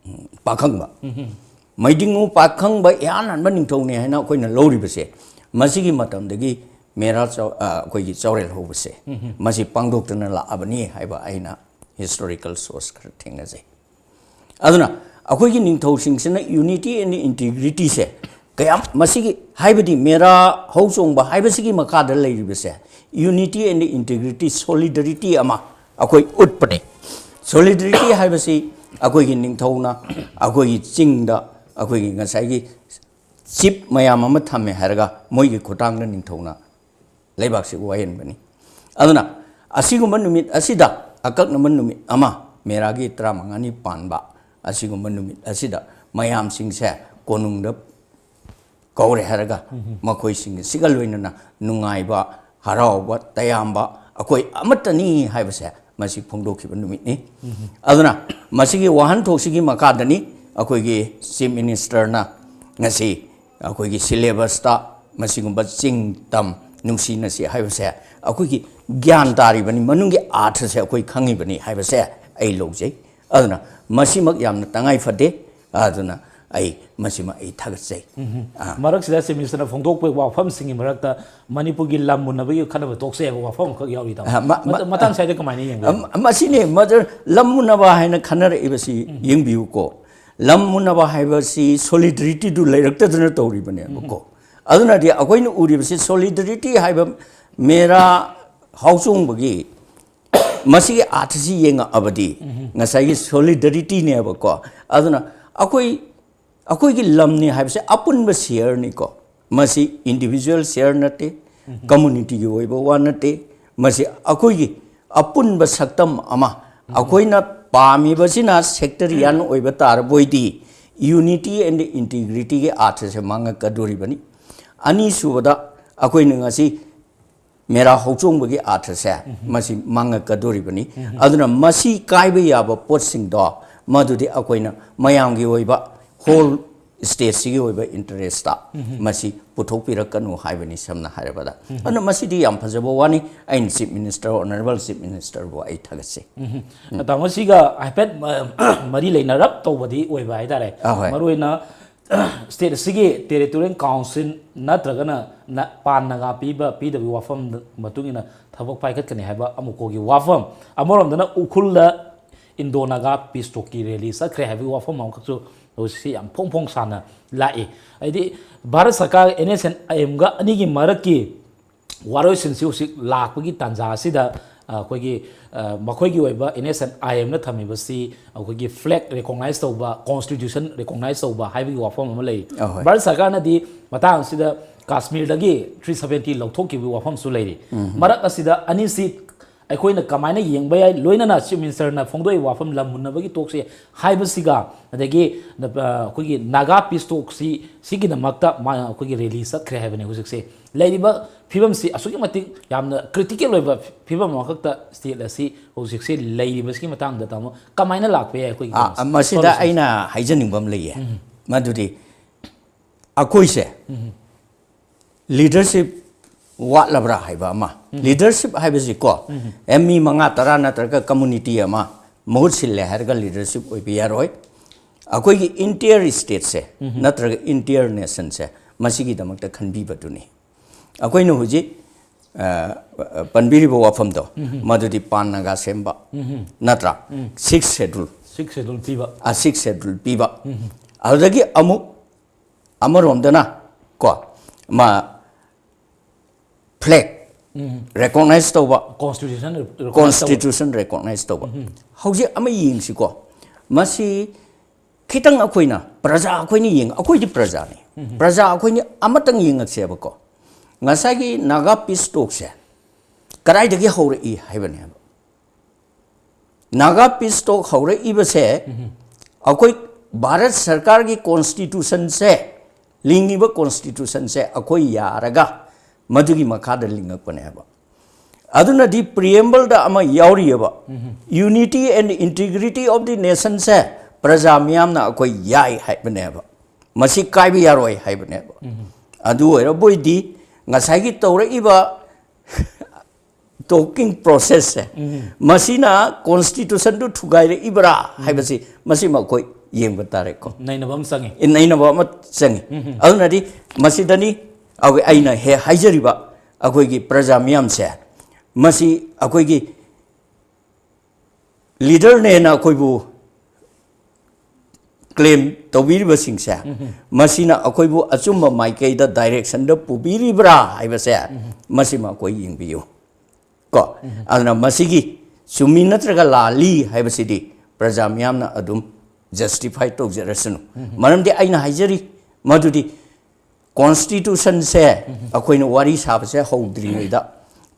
ꯎꯝ, ꯄꯥꯈꯪꯕ ꯃꯩꯗꯤꯡꯉꯨ ꯄꯥꯈꯪꯕ ꯏꯍꯥꯟ ꯍꯥꯟꯕ ꯅꯤꯡꯊꯧꯅꯤ ꯍꯥꯏꯅ ꯑꯩꯈꯣꯏꯅ ꯂꯧꯔꯤꯕꯁꯦ ꯃꯁꯤꯒꯤ ꯃꯇꯝꯗꯒꯤ ꯃꯦꯔꯥ ꯆꯧ- ꯑ, ꯑꯩꯈꯣꯏꯒꯤ ꯆꯥꯎꯔꯦꯜ ꯍꯧꯕꯁꯦ ꯃꯁꯤ ꯄꯥꯡꯊꯣꯛꯇꯨꯅ ꯂꯥꯛꯑꯕꯅꯤ ꯍꯥꯏꯕ ꯑꯩꯅ historical source ꯈꯔ ꯊꯦꯡꯅꯖꯩ꯫ ꯑꯗꯨꯅ ꯑꯩꯈꯣꯏꯒꯤ ꯅꯤꯡꯊꯧꯁꯤꯡꯁꯤꯅ unity and integrityꯁꯦ ꯀꯌꯥꯝ ꯃꯁꯤꯒꯤ ꯍꯥꯏꯕꯗꯤ ꯃꯦꯔꯥ ꯍꯧ ꯆꯣꯡꯕ ꯍꯥꯏꯕꯁꯤꯒꯤ ꯃꯈꯥꯗ ꯂꯩꯔꯤꯕꯁꯦ unity and integrity solidarity ꯑꯃ ꯑꯩꯈꯣꯏ ꯎꯠꯄꯅꯤ꯫ Solidarity ꯍꯥꯏꯕꯁꯤ ꯑꯩꯈꯣꯏꯒꯤ ꯅꯤꯡꯊꯧꯅ ꯑꯩꯈꯣꯏꯒꯤ ꯆꯤꯡꯗ ꯑꯩꯈꯣꯏꯒꯤ ꯉꯁꯥꯏꯒꯤ chief ꯃꯌꯥꯝ ꯑꯃ ꯊꯝꯃꯦ ꯍꯥꯏꯔꯒ ꯃꯣꯏꯒꯤ ꯈꯨꯠꯊꯥꯡꯗ ꯅꯤꯡꯊꯧꯅ ꯂꯩꯕꯥꯛꯁꯤ ꯋꯥꯌꯦꯟꯕꯅꯤ꯫ ꯑꯗꯨꯅ ꯑꯁꯤꯒꯨꯝꯕ ꯅꯨꯃꯤꯠ ꯑꯁꯤꯗ ꯑꯀꯛꯅꯕ ꯅꯨꯃꯤꯠ ꯑꯃ ꯃꯦꯔꯥꯒꯤ ꯇꯔꯥꯃꯉꯥꯅꯤ ꯄꯥꯟꯕ ꯑꯁꯤꯒꯨꯝꯕ ꯅꯨꯃꯤꯠ ꯑꯁꯤꯗ ꯃꯌꯥꯝꯁꯤꯡꯁꯦ ꯀꯣꯅꯨꯡꯗ ꯀꯧꯔꯦ ꯍꯥꯏꯔꯒ ꯃꯈꯣꯏꯁꯤꯡ ꯑꯁꯤꯒ ꯂꯣꯏꯅꯅ ꯅꯨꯡꯉꯥꯏꯕ ꯍꯔꯥꯎꯕ ꯇꯌꯥꯝꯕ ꯑꯩꯈꯣꯏ ꯑꯃꯠꯇꯅꯤ ꯍꯥꯏꯕꯁꯦ ꯃꯁꯤ ꯐꯣꯡꯗꯣꯛꯈꯤꯕ ꯅꯨꯃꯤꯠꯅꯤ꯫ ꯑꯗꯨꯅ ꯃꯁꯤꯒꯤ ꯋꯥꯍꯟꯊꯣꯛꯁꯤꯒꯤ ꯃꯈꯥꯗꯅꯤ ꯑꯩꯈꯣꯏꯒꯤ chief ministerꯅ ꯉꯁꯤ ꯑꯩꯈꯣꯏꯒꯤ syllabusꯇ ꯃꯁꯤꯒꯨꯝꯕ ꯆꯤꯡ ꯇꯝ ꯅꯨꯡꯁꯤꯅꯁꯤ ꯍꯥꯏꯕꯁꯦ ꯑꯩꯈꯣꯏꯒꯤ ꯒ꯭ꯌꯥꯟ ꯇꯥꯔꯤꯕꯅꯤ, ꯃꯅꯨꯡꯒꯤ ꯑꯥꯔꯊꯁꯦ ꯑꯩꯈꯣꯏ ꯈꯪꯉꯤꯕꯅꯤ ꯍꯥꯏꯕꯁꯦ ꯑꯩ ꯂꯧꯖꯩ꯫ ꯑꯗꯨꯅ ꯃꯁꯤꯃꯛ ꯌꯥꯝꯅ ꯇꯉꯥꯏ ꯐꯗꯦ꯫ ꯑꯗꯨꯅ ꯑꯩ ꯃꯁꯤꯃ ꯑꯩ ꯊꯥꯒꯠꯆꯩ꯫ ꯑꯥ꯫ ꯃꯔꯛꯁꯤꯗ ꯆꯤꯐ ꯃꯤꯅꯤꯁꯇꯔꯅ ꯐꯣꯡꯗꯣꯛꯄ ꯋꯥꯐꯝꯁꯤꯡꯒꯤ ꯃꯔꯛꯇ ꯃꯅꯤꯄꯨꯔꯒꯤ ꯂꯝ ꯃꯨꯟꯅꯕꯒꯤ ꯈꯟꯅꯕ ꯇꯣꯛꯁꯦ ꯍꯥꯏꯕ ꯋꯥꯐꯝ ꯑꯃꯈꯛ ꯌꯥꯎꯔꯤ, ꯇꯥꯃꯣ꯫ ꯑ, ꯃ-, ꯃ-, ꯃꯇꯥꯡ ꯁ꯭ꯋꯥꯏꯗ ꯀꯃꯥꯏꯅ ꯌꯦꯡꯕ? ꯑ, ꯃꯁꯤꯅꯦ ꯃꯗꯨ ꯂꯝ ꯃꯨꯟꯅꯕ ꯍꯥꯏꯅ ꯈꯟꯅꯔꯛꯏꯕꯁꯤ꯫ ꯌꯦꯡꯕꯤꯌꯨꯀꯣ, ꯂꯝ ꯃꯨꯟꯅꯕ ꯍꯥꯏꯕꯁꯤ solidarity ꯗꯨ ꯂꯩꯔꯛꯇꯗꯅ ꯇꯧꯔꯤꯕꯅꯦꯕꯀꯣ꯫ ꯑꯗꯨꯅꯗꯤ ꯑꯩꯈꯣꯏꯅ ꯎꯔꯤꯕꯁꯤ solidarity ꯍꯥꯏꯕ ꯃꯦꯔꯥ ꯍꯥꯎꯆꯣꯡꯕꯒꯤ ꯃꯁꯤꯒꯤ ꯑꯥꯔꯊꯁꯤ ꯌꯦꯡꯉꯛꯑꯕꯗꯤ ꯉꯁꯥꯏꯒꯤ solidarity ꯅꯦꯕꯀꯣ꯫ ꯑꯗꯨꯅ ꯑꯩꯈꯣꯏ, ꯑꯩꯈꯣꯏꯒꯤ ꯂꯝꯅꯤ ꯍꯥꯏꯕꯁꯦ ꯑꯄꯨꯟꯕ share ꯅꯤꯀꯣ꯫ ꯃꯁꯤ individual share ꯅꯠꯇꯦ, community ꯒꯤ ꯑꯣꯏꯕ ꯋꯥ ꯅꯠꯇꯦ꯫ ꯃꯁꯤ ꯑꯩꯈꯣꯏꯒꯤ ꯑꯄꯨꯟꯕ ꯁꯛꯇꯝ ꯑꯃ꯫ ꯑꯩꯈꯣꯏꯅ ꯄꯥꯝꯃꯤꯕꯁꯤꯅ sectarian ꯑꯣꯏꯕ ꯇꯥꯔꯕꯣꯏꯗꯤ unity and integrity ꯒꯤ ꯑꯥꯔꯊꯁꯦ ꯃꯥꯡꯉꯛꯀꯗꯣꯔꯤꯕꯅꯤ꯫ ꯑꯅꯤꯁꯨꯕꯗ, ꯑꯩꯈꯣꯏꯅ ꯉꯁꯤ ꯃꯦꯔꯥ ꯍꯧꯆꯣꯡꯕꯒꯤ ꯑꯥꯔꯊꯁꯦ ꯃꯁꯤ ꯃꯥꯡꯉꯛꯀꯗꯣꯔꯤꯕꯅꯤ꯫ ꯑꯗꯨꯅ ꯃꯁꯤ ꯀꯥꯏꯕ ꯌꯥꯕ ꯄꯣꯠꯁꯤꯡꯗꯣ ꯃꯗꯨꯗꯤ ꯑꯩꯈꯣꯏꯅ ꯃꯌꯥꯝꯒꯤ ꯑꯣꯏꯕ whole state ꯁꯤꯒꯤ ꯑꯣꯏꯕ interest ꯇ ꯃꯁꯤ ꯄꯨꯊꯣꯛꯄꯤꯔꯛꯀꯅꯨ ꯍꯥꯏꯕꯅꯤ, ꯁꯝꯅ ꯍꯥꯏꯔꯕꯗ꯫ ꯑꯗꯨꯅ ꯃꯁꯤꯗꯤ ꯌꯥꯝ ꯐꯖꯕ ꯋꯥꯅꯤ꯫ ꯑꯩꯅ Chief Minister, Honourable Chief Minister ꯕꯨ ꯑꯩ ꯊꯥꯒꯠꯆꯩ꯫ ꯇꯥꯃꯣ, ꯁꯤꯒ ꯍꯥꯏꯐꯦꯠ ꯃ-, ꯃꯔꯤ ꯂꯩꯅꯔꯞ ꯇꯧꯕꯗꯤ ꯑꯣꯏꯕ ꯍꯥꯏꯇꯥꯔꯦ꯫ ꯑꯍꯣꯏ꯫ ꯃꯔꯨꯑꯣꯏꯅ state ꯑꯁꯤꯒꯤ territorial council ꯅꯠꯇ꯭ꯔꯒꯅ ꯅ-, ꯄꯥꯟ ꯅꯥꯒꯥ ꯄꯤꯕ ꯄꯤꯗꯕꯒꯤ ꯋꯥꯐꯝ ꯃꯇꯨꯡ ꯏꯟꯅ ꯊꯕꯛ ꯄꯥꯏꯈꯠꯀꯅꯤ ꯍꯥꯏꯕ ꯑꯃꯨꯛꯀꯣꯒꯤ ꯋꯥꯐꯝ꯫ ꯑꯃꯔꯣꯝꯗꯅ ꯎꯈ꯭ꯔꯨꯜꯗ Indo Naga peace talk ꯀꯤ rally ꯆꯠꯈ꯭ꯔꯦ ꯍꯥꯏꯕꯒꯤ ꯋꯥꯐꯝ ꯑꯃꯈꯛꯁꯨ ꯍꯧꯖꯤꯛꯁꯤ ꯌꯥꯝ ꯐꯣꯡ ꯐꯣꯡ ꯁꯥꯅ ꯂꯥꯛꯏ꯫ ꯍꯥꯏꯗꯤ ꯚꯥꯔꯠ ꯁꯔꯀꯥꯔ NSCN-IM ꯒ ꯑꯅꯤꯒꯤ ꯃꯔꯛꯀꯤ ꯋꯥꯔꯣꯏꯁꯤꯟꯁꯤ ꯍꯧꯖꯤꯛ ꯂꯥꯛꯄꯒꯤ ꯇꯥꯟꯖꯥ ꯑꯁꯤꯗ, ꯑ, ꯑꯩꯈꯣꯏꯒꯤ, ꯑ, ꯃꯈꯣꯏꯒꯤ ꯑꯣꯏꯕ NSCN-IM ꯅ ꯊꯝꯃꯤꯕꯁꯤ ꯑꯩꯈꯣꯏꯒꯤ flag recognize ꯇꯧꯕ, constitution recognize ꯇꯧꯕ ꯍꯥꯏꯕꯒꯤ ꯋꯥꯐꯝ ꯑꯃ ꯂꯩ꯫ ꯑꯍꯣꯏ꯫ ꯚꯥꯔꯠ ꯁꯔꯀꯥꯔꯅꯗꯤ ꯃꯇꯥꯡ ꯑꯁꯤꯗ ꯀꯥꯁꯃꯤꯔꯗꯒꯤ three seventy ꯂꯧꯊꯣꯛꯈꯤꯕꯒꯤ ꯋꯥꯐꯝꯁꯨ ꯂꯩꯔꯤ꯫ ꯃꯔꯛ ꯑꯁꯤꯗ ꯑꯅꯤꯁꯤ ꯑꯩꯈꯣꯏꯅ ꯀꯃꯥꯏꯅ ꯌꯦꯡꯕ ꯌꯥꯏ? ꯂꯣꯏꯅꯅ Chief Minister ꯅ ꯐꯣꯡꯗꯣꯛꯏ ꯋꯥꯐꯝ ꯂꯝ ꯃꯨꯟꯅꯕꯒꯤ talk ꯁꯦ ꯍꯥꯏꯕꯁꯤꯒ, ꯑꯗꯒꯤ, ꯑ, ꯑꯩꯈꯣꯏꯒꯤ Naga peace talk ꯁꯤ, ꯁꯤꯒꯤꯗꯃꯛꯇ ꯃꯥ, ꯑꯩꯈꯣꯏꯒꯤ rally ꯆꯠꯈ꯭ꯔꯦ ꯍꯥꯏꯕꯅꯤ꯫ ꯍꯧꯖꯤꯛꯁꯦ ꯂꯩꯔꯤꯕ ꯐꯤꯕꯝꯁꯤ ꯑꯁꯨꯛꯀꯤ ꯃꯇꯤꯛ ꯌꯥꯝꯅ critical ꯑꯣꯏꯕ ꯐꯤꯕꯝ ꯑꯃꯈꯛꯇ state ꯑꯁꯤ ꯍꯧꯖꯤꯛꯁꯦ ꯂꯩꯔꯤꯕꯁꯤꯒꯤ ꯃꯇꯥꯡꯗ, ꯇꯥꯃꯣ, ꯀꯃꯥꯏꯅ ꯂꯥꯛꯄ ꯌꯥꯏ ꯑꯩꯈꯣꯏꯒꯤ ꯑꯥ, ꯀꯩꯅꯣꯁꯦ? ꯃꯁꯤꯗ ꯁꯣꯂꯨꯁꯟꯁꯦ꯫ ꯑꯩꯅ ꯍꯥꯏꯖꯅꯤꯡꯕ ꯑꯃ ꯂꯩꯌꯦ꯫ ꯃꯗꯨꯗꯤ ꯑꯩꯈꯣꯏꯁꯦ leadership ꯋꯥꯠꯂꯕ꯭ꯔꯥ ꯍꯥꯏꯕ ꯑꯃ꯫ Leadership ꯍꯥꯏꯕꯁꯤꯀꯣ, ꯑꯦ, ꯃꯤ ꯃꯉꯥ ꯇꯔꯥ ꯅꯠꯇ꯭ꯔꯒ community ꯑꯃ ꯃꯍꯨꯠ ꯁꯤꯜꯂꯦ ꯍꯥꯏꯔꯒ leadership ꯑꯣꯏꯕ ꯌꯥꯔꯣꯏ꯫ ꯑꯩꯈꯣꯏꯒꯤ entire stateꯁꯦ ꯅꯠꯇ꯭ꯔꯒ entire nationꯁꯦ ꯃꯁꯤꯒꯤꯗꯃꯛꯇ ꯈꯟꯕꯤꯕꯗꯨꯅꯤ꯫ ꯑꯩꯈꯣꯏꯅ ꯍꯧꯖꯤꯛ ꯑ, ꯄꯟꯕꯤꯔꯤꯕ ꯋꯥꯐꯝꯗꯣ, ꯃꯗꯨꯗꯤ ꯄꯥꯟ ꯅꯥꯒꯥ ꯁꯦꯝꯕ ꯅꯠꯇ꯭ꯔꯥ? Sixth Schedule, Sixth Schedule ꯄꯤꯕ꯫ ꯑ, Sixth Schedule ꯄꯤꯕ꯫ ꯑꯗꯨꯗꯒꯤ ꯑꯃꯨꯛ ꯑꯃꯔꯣꯝꯗꯅ ꯀꯣ, ꯃꯥ flag recognize ꯇꯧꯕ, Constitution recognize ꯇꯧꯕ꯫ Constitution recognize ꯇꯧꯕ꯫ ꯍꯧꯖꯤꯛ ꯑꯃ ꯌꯦꯡꯁꯤꯀꯣ, ꯃꯁꯤ ꯈꯤꯇꯪ ꯑꯩꯈꯣꯏꯅ, ꯄ꯭ꯔꯖꯥ ꯑꯩꯈꯣꯏꯅ ꯌꯦꯡ ꯑꯩꯈꯣꯏꯗꯤ ꯄ꯭ꯔꯖꯥꯅꯤ꯫ ꯄ꯭ꯔꯖꯥ ꯑꯩꯈꯣꯏꯅ ꯑꯃꯇꯪ ꯌꯦꯡꯉꯛꯁꯦꯕꯀꯣ꯫ ꯉꯁꯥꯏꯒꯤ ꯅꯥꯒꯥ peace talkꯁꯦ ꯀꯗꯥꯏꯗꯒꯤ ꯍꯧꯔꯛꯏ ꯍꯥꯏꯕꯅꯦꯕ꯫ ꯅꯥꯒꯥ peace talk ꯍꯧꯔꯛꯏꯕꯁꯦ ꯑꯩꯈꯣꯏ ꯚꯥꯔꯠ ꯁꯔꯀꯥꯔꯒꯤ Constitutionꯁꯦ, ꯂꯤꯡꯉꯤꯕ Constitutionꯁꯦ ꯑꯩꯈꯣꯏ ꯌꯥꯔꯒ ꯃꯗꯨꯒꯤ ꯃꯈꯥꯗ ꯂꯤꯡꯉꯛꯄꯅꯦꯕ꯫ ꯑꯗꯨꯅꯗꯤ preambleꯗ ꯑꯃ ꯌꯥꯎꯔꯤꯑꯕ, unity and integrity of the nationꯁꯦ ꯄ꯭ꯔꯖꯥ ꯃꯤꯌꯥꯝꯅ ꯑꯩꯈꯣꯏ ꯌꯥꯏ ꯍꯥꯏꯕꯅꯦꯕ, ꯃꯁꯤ ꯀꯥꯏꯕ ꯌꯥꯔꯣꯏ ꯍꯥꯏꯕꯅꯦꯕ꯫ ꯑꯗꯨ ꯑꯣꯏꯔꯕꯣꯏꯗꯤ ꯉꯁꯥꯏꯒꯤ ꯇꯧꯔꯛꯏꯕ talking processꯁꯦ, ꯃꯁꯤꯅ Constitutionꯗꯨ ꯊꯨꯒꯥꯏꯔꯛꯏꯕ꯭ꯔꯥ ꯍꯥꯏꯕꯁꯤ ꯃꯁꯤꯃ ꯑꯩꯈꯣꯏ ꯌꯦꯡꯕ ꯇꯥꯔꯦꯀꯣ꯫ ꯅꯩꯅꯕ ꯑꯃ ꯆꯪꯉꯤ꯫ ꯅꯩꯅꯕ ꯑꯃ ꯆꯪꯉꯤ꯫ ꯑꯗꯨꯅꯗꯤ ꯃꯁꯤꯗꯅꯤ ꯑꯩꯈꯣꯏ, ꯑꯩꯅ ꯍꯦꯛ ꯍꯥꯏꯖꯔꯤꯕ ꯑꯩꯈꯣꯏꯒꯤ ꯄ꯭ꯔꯖꯥ ꯃꯤꯌꯥꯝꯁꯦ, ꯃꯁꯤ ꯑꯩꯈꯣꯏꯒꯤ leaderꯅꯦꯅ ꯑꯩꯈꯣꯏꯕꯨ claim ꯇꯧꯕꯤꯔꯤꯕꯁꯤꯡꯁꯦ, ꯃꯁꯤꯅ ꯑꯩꯈꯣꯏꯕꯨ ꯑꯆꯨꯝꯕ ꯃꯥꯏꯀꯩꯗ directionꯗ ꯄꯨꯕꯤꯔꯤꯕ꯭ꯔꯥ ꯍꯥꯏꯕꯁꯦ, ꯃꯁꯤꯃ ꯑꯩꯈꯣꯏ ꯌꯦꯡꯕꯤꯌꯨ ꯀꯣ꯫ ꯑꯗꯨꯅ ꯃꯁꯤꯒꯤ ꯆꯨꯝꯃꯤ ꯅꯠꯇ꯭ꯔꯒ ꯂꯥꯜꯂꯤ ꯍꯥꯏꯕꯁꯤꯗꯤ ꯄ꯭ꯔꯖꯥ ꯃꯤꯌꯥꯝꯅ ꯑꯗꯨꯝ justify ꯇꯧꯖꯔꯁꯅꯨ꯫ ꯃꯔꯝꯗꯤ ꯑꯩꯅ ꯍꯥꯏꯖꯔꯤ ꯃꯗꯨꯗꯤ Constitutionꯁꯦ ꯑꯩꯈꯣꯏꯅ ꯋꯥꯔꯤ ꯁꯥꯕꯁꯦ ꯍꯧꯗ꯭ꯔꯤꯉꯩꯗ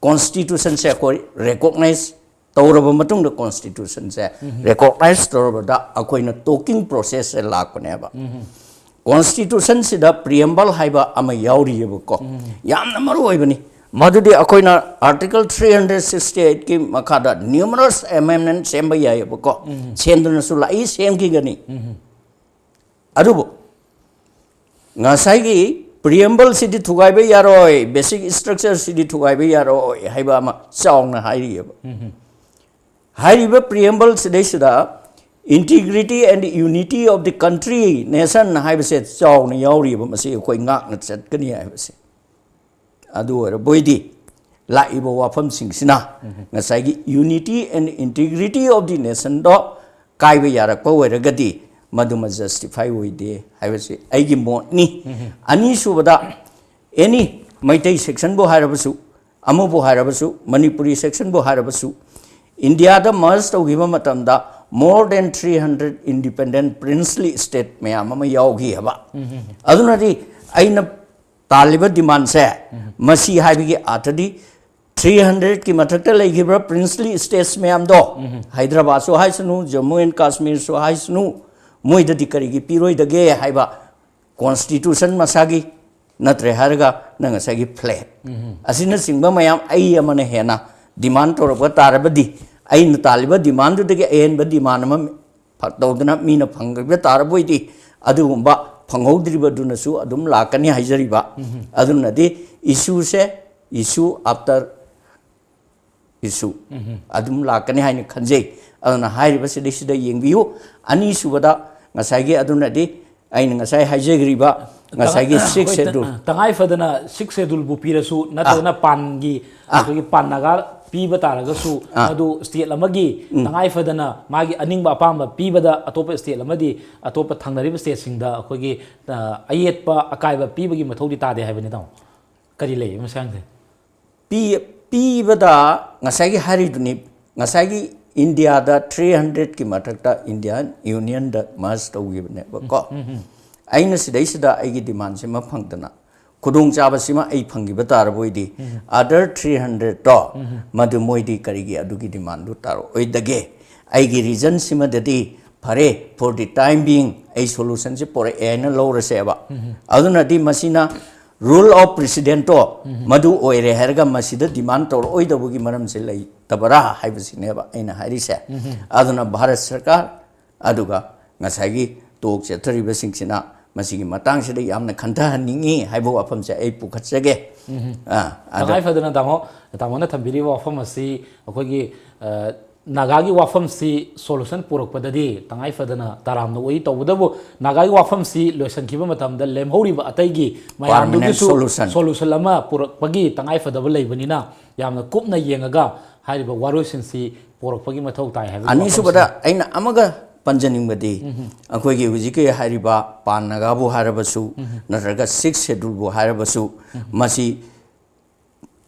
Constitutionꯁꯦ ꯑꯩꯈꯣꯏ recognize ꯇꯧꯔꯕ ꯃꯇꯨꯡꯗ, Constitutionꯁꯦ recognize ꯇꯧꯔꯕꯗ ꯑꯩꯈꯣꯏꯅ talking processꯁꯦ ꯂꯥꯛꯄꯅꯦꯕ꯫ Constitutionꯁꯤꯗ preamble ꯍꯥꯏꯕ ꯑꯃ ꯌꯥꯎꯔꯤꯑꯕꯀꯣ, ꯌꯥꯝꯅ ꯃꯔꯨ ꯑꯣꯏꯕꯅꯤ꯫ ꯃꯗꯨꯗꯤ ꯑꯩꯈꯣꯏꯅ Article three hundred sixty eightꯀꯤ ꯃꯈꯥꯗ numerous amendment ꯁꯦꯝꯕ ꯌꯥꯏꯑꯕꯀꯣ, ꯁꯦꯝꯗꯨꯅꯁꯨ ꯂꯥꯛꯏ, ꯁꯦꯝꯈꯤꯒꯅꯤ꯫ ꯑꯗꯨꯕꯨ ꯉꯁꯥꯏꯒꯤ preambleꯁꯤꯗꯤ ꯊꯨꯒꯥꯏꯕ ꯌꯥꯔꯣꯏ, basic structureꯁꯤꯗꯤ ꯊꯨꯒꯥꯏꯕ ꯌꯥꯔꯣꯏ ꯍꯥꯏꯕ ꯑꯃ ꯆꯥꯎꯅ ꯍꯥꯏꯔꯤꯑꯕ꯫ ꯍꯥꯏꯔꯤꯕ preambleꯁꯤꯗꯩꯁꯤꯗ Integrity and unity of the country, nation ꯍꯥꯏꯕꯁꯦ ꯆꯥꯎꯅ ꯌꯥꯎꯔꯤꯕ, ꯃꯁꯤ ꯑꯩꯈꯣꯏ ꯉꯥꯛꯅ ꯆꯠꯀꯅꯤ ꯍꯥꯏꯕꯁꯦ꯫ ꯑꯗꯨ ꯑꯣꯏꯔꯕꯣꯏꯗꯤ ꯂꯥꯛꯏꯕ ꯋꯥꯐꯝꯁꯤꯡꯁꯤꯅ ꯉꯁꯥꯏꯒꯤ unity and integrity of the nationꯗꯣ ꯀꯥꯏꯕ ꯌꯥꯔꯛꯄ ꯑꯣꯏꯔꯒꯗꯤ ꯃꯗꯨꯃ justify ꯑꯣꯏꯗꯦ ꯍꯥꯏꯕꯁꯤ ꯑꯩꯒꯤ ꯃꯣꯠꯅꯤ꯫ ꯑꯅꯤꯁꯨꯕꯗ, any ꯃꯩꯇꯩ sectionꯕꯨ ꯍꯥꯏꯔꯕꯁꯨ, ꯑꯃꯕꯨ ꯍꯥꯏꯔꯕꯁꯨ, ꯃꯅꯤꯄꯨꯔꯤ sectionꯕꯨ ꯍꯥꯏꯔꯕꯁꯨ, ꯏꯟꯗꯤꯌꯥꯗ merge ꯇꯧꯈꯤꯕ ꯃꯇꯝꯗ more than three hundred independent princely state ꯃꯌꯥꯝ ꯑꯃ ꯌꯥꯎꯈꯤ ꯍꯥꯏꯕ꯫ ꯑꯗꯨꯅꯗꯤ ꯑꯩꯅ ꯇꯥꯜꯂꯤꯕ demandꯁꯦ, ꯃꯁꯤ ꯍꯥꯏꯕꯒꯤ ꯑꯥꯔꯊꯗꯤ three hundredꯀꯤ ꯃꯊꯛꯇ ꯂꯩꯈꯤꯕ princely states ꯃꯌꯥꯝꯗꯣ, ꯍꯥꯏꯗ꯭ꯔꯕꯥꯗꯁꯨ ꯍꯥꯏꯁꯅꯨ, ꯖꯝꯃꯨ and ꯀꯥꯁꯃꯤꯔꯁꯨ ꯍꯥꯏꯁꯅꯨ, ꯃꯣꯏꯗꯗꯤ ꯀꯔꯤꯒꯤ ꯄꯤꯔꯣꯏꯗꯒꯦ ꯍꯥꯏꯕ, constitution ꯃꯁꯥꯒꯤ ꯅꯠꯇ꯭ꯔꯦ ꯍꯥꯏꯔꯒ ꯅꯪ ꯉꯁꯥꯏꯒꯤ flag ꯑꯁꯤꯅꯆꯤꯡꯕ ꯃꯌꯥꯝ ꯑꯩ ꯑꯃꯅ ꯍꯦꯟꯅ demand ꯇꯧꯔꯛꯄ ꯇꯥꯔꯕꯗꯤ, ꯑꯩꯅ ꯇꯥꯜꯂꯤꯕ demandꯗꯨꯗꯒꯤ ꯑꯍꯦꯟꯕ demand ꯑꯃ ꯐ-, ꯇꯧꯗꯅ ꯃꯤꯅ ꯐꯪꯈꯤꯕ ꯇꯥꯔꯕꯣꯏꯗꯤ, ꯑꯗꯨꯒꯨꯝꯕ ꯐꯪꯍꯧꯗ꯭ꯔꯤꯕꯗꯨꯅꯁꯨ ꯑꯗꯨꯝ ꯂꯥꯛꯀꯅꯤ ꯍꯥꯏꯖꯔꯤꯕ꯫ ꯑꯗꯨꯅꯗꯤ issueꯁꯦ, issue after issue ꯑꯗꯨꯝ ꯂꯥꯛꯀꯅꯤ ꯍꯥꯏꯅ ꯈꯟꯖꯩ꯫ ꯑꯗꯨꯅ ꯍꯥꯏꯔꯤꯕꯁꯤꯗꯩꯁꯤꯗ ꯌꯦꯡꯕꯤꯌꯨ꯫ ꯑꯅꯤꯁꯨꯕꯗ, ꯉꯁꯥꯏꯒꯤ, ꯑꯗꯨꯅꯗꯤ ꯑꯩꯅ ꯉꯁꯥꯏ ꯍꯥꯏꯖꯈ꯭ꯔꯤꯕ ꯉꯁꯥꯏꯒꯤ ꯑꯩꯈꯣꯏ sixth ꯇ-, schedule꯫ ꯑ, ꯇꯉꯥꯏ ꯐꯗꯅ sixth scheduleꯕꯨ ꯄꯤꯔꯁꯨ, ꯅꯠꯇ꯭ꯔꯒꯅ ꯄꯥꯟꯒꯤ ꯑꯥ꯫ ꯑꯩꯈꯣꯏꯒꯤ ꯄꯥꯟ ꯅꯥꯒꯥ ꯄꯤꯕ ꯇꯥꯔꯒꯁꯨ, ꯑꯥ꯫ ꯃꯗꯨ state ꯑꯃꯒꯤ ꯎꯝ꯫ ꯇꯉꯥꯏ ꯐꯗꯅ ꯃꯥꯒꯤ ꯑꯅꯤꯡꯕ ꯑꯄꯥꯝꯕ ꯄꯤꯕꯗ ꯑꯇꯣꯞꯄ state ꯑꯃꯗꯤ ꯑꯇꯣꯞꯄ ꯊꯪꯅꯔꯤꯕ stateꯁꯤꯡꯗ ꯑꯩꯈꯣꯏꯒꯤ, ꯑ, ꯑꯌꯦꯠꯄ ꯑꯀꯥꯏꯕ ꯄꯤꯕꯒꯤ ꯃꯊꯧꯗꯤ ꯇꯥꯗꯦ ꯍꯥꯏꯕꯅꯤ, ꯇꯥꯃꯣ? ꯀꯔꯤ ꯂꯩ ꯃꯁꯤ ꯍꯥꯏꯁꯦ? ꯄꯤ-, ꯄꯤꯕꯗ ꯉꯁꯥꯏꯒꯤ ꯍꯥꯏꯔꯤꯗꯨꯅꯤ, ꯉꯁꯥꯏꯒꯤ ꯏꯟꯗꯤꯌꯥꯗ three hundredꯀꯤ ꯃꯊꯛꯇ Indian Unionꯗ merge ꯇꯧꯈꯤꯕꯅꯦꯕꯀꯣ꯫ ꯎꯝ, ꯎꯝ, ꯎꯝ꯫ ꯑꯩꯅ ꯁꯤꯗꯩꯁꯤꯗ ꯑꯩꯒꯤ demandꯁꯤꯃ ꯐꯪꯗꯅ, ꯈꯨꯗꯣꯡꯆꯥꯕꯁꯤꯃ ꯑꯩ ꯐꯪꯈꯤꯕ ꯇꯥꯔꯕꯣꯏꯗꯤ, ꯎꯝ꯫ Other three hundredꯇꯣ, ꯎꯝ꯫ ꯃꯗꯨ ꯃꯣꯏꯗꯤ ꯀꯔꯤꯒꯤ ꯑꯗꯨꯒꯤ demandꯗꯨ ꯇꯥꯔꯛꯑꯣꯏꯗꯒꯦ? ꯑꯩꯒꯤ reasonꯁꯤꯃꯗꯗꯤ, ꯐꯔꯦ, for the time being ꯑꯩ solutionꯁꯤ ꯄꯣꯔꯛꯑꯦ ꯍꯥꯏꯅ ꯂꯧꯔꯁꯦꯕ꯫ ꯎꯝ꯫ ꯑꯗꯨꯅꯗꯤ ꯃꯁꯤꯅ rule of precedentꯇꯣ ꯎꯝ꯫ ꯃꯗꯨ ꯑꯣꯏꯔꯦ ꯍꯥꯏꯔꯒ ꯃꯁꯤꯗ demand ꯇꯧꯔꯛꯑꯣꯏꯗꯕꯒꯤ ꯃꯔꯝꯁꯦ ꯂꯩꯇꯕꯔꯥ ꯍꯥꯏꯕꯁꯤꯅꯦꯕ ꯑꯩꯅ ꯍꯥꯏꯔꯤꯁꯦ꯫ ꯎꯝ꯫ ꯑꯗꯨꯅ ꯚꯥꯔꯠ ꯁꯔꯀꯥꯔ, ꯑꯗꯨꯒ ꯉꯁꯥꯏꯒꯤ talk ꯆꯠꯊꯔꯤꯕꯁꯤꯡꯁꯤꯅ ꯃꯁꯤꯒꯤ ꯃꯇꯥꯡꯁꯤꯗ ꯌꯥꯝꯅ ꯈꯟꯊꯍꯟꯅꯤꯡꯉꯤ ꯍꯥꯏꯕ ꯋꯥꯐꯝꯁꯦ ꯑꯩ ꯄꯨꯈꯠꯆꯒꯦ꯫ ꯎꯝ꯫ ꯑꯥ, ꯑꯗꯣ ꯇꯉꯥꯏ ꯐꯗꯅ ꯇꯥꯃꯣ, ꯇꯥꯃꯣꯅ ꯊꯝꯕꯤꯔꯤꯕ ꯋꯥꯐꯝ ꯑꯁꯤ ꯑꯩꯈꯣꯏꯒꯤ, ꯑ, ꯅꯥꯒꯥꯒꯤ ꯋꯥꯐꯝꯁꯤ solution ꯄꯨꯔꯛꯄꯗꯗꯤ ꯇꯉꯥꯏ ꯐꯗꯅ ꯇꯔꯥꯝꯅ ꯑꯣꯏ꯫ ꯇꯧꯕꯇꯕꯨ ꯅꯥꯒꯥꯒꯤ ꯋꯥꯐꯝꯁꯤ ꯂꯣꯏꯁꯤꯟꯈꯤꯕ ꯃꯇꯝꯗ ꯂꯦꯝꯍꯧꯔꯤꯕ ꯑꯇꯩꯒꯤ Permanent ꯃꯌꯥꯝꯗꯨꯒꯤꯁꯨ solution. Solution ꯑꯃ ꯄꯨꯔꯛꯄꯒꯤ ꯇꯉꯥꯏ ꯐꯗꯕ ꯂꯩꯕꯅꯤꯅ ꯌꯥꯝꯅ ꯀꯨꯞꯅ ꯌꯦꯡꯉꯒ ꯍꯥꯏꯔꯤꯕ ꯋꯥꯔꯣꯏꯁꯤꯟꯁꯤ ꯄꯨꯔꯛꯄꯒꯤ ꯃꯊꯧ ꯇꯥꯏ ꯍꯥꯏꯕꯒꯤ ꯋꯥꯐꯝꯁꯤꯅꯤ꯫ ꯑꯅꯤꯁꯨꯕꯗ ꯑꯩꯅ ꯑꯃꯒ ꯄꯟꯖꯅꯤꯡꯕꯗꯤ ꯑꯩꯈꯣꯏꯒꯤ ꯍꯧꯖꯤꯛꯀꯤ ꯍꯥꯏꯔꯤꯕ ꯄꯥꯟ ꯅꯥꯒꯥꯕꯨ ꯍꯥꯏꯔꯕꯁꯨ ꯅꯠꯇ꯭ꯔꯒ Sixth Schedule ꯕꯨ ꯍꯥꯏꯔꯕꯁꯨ ꯃꯁꯤ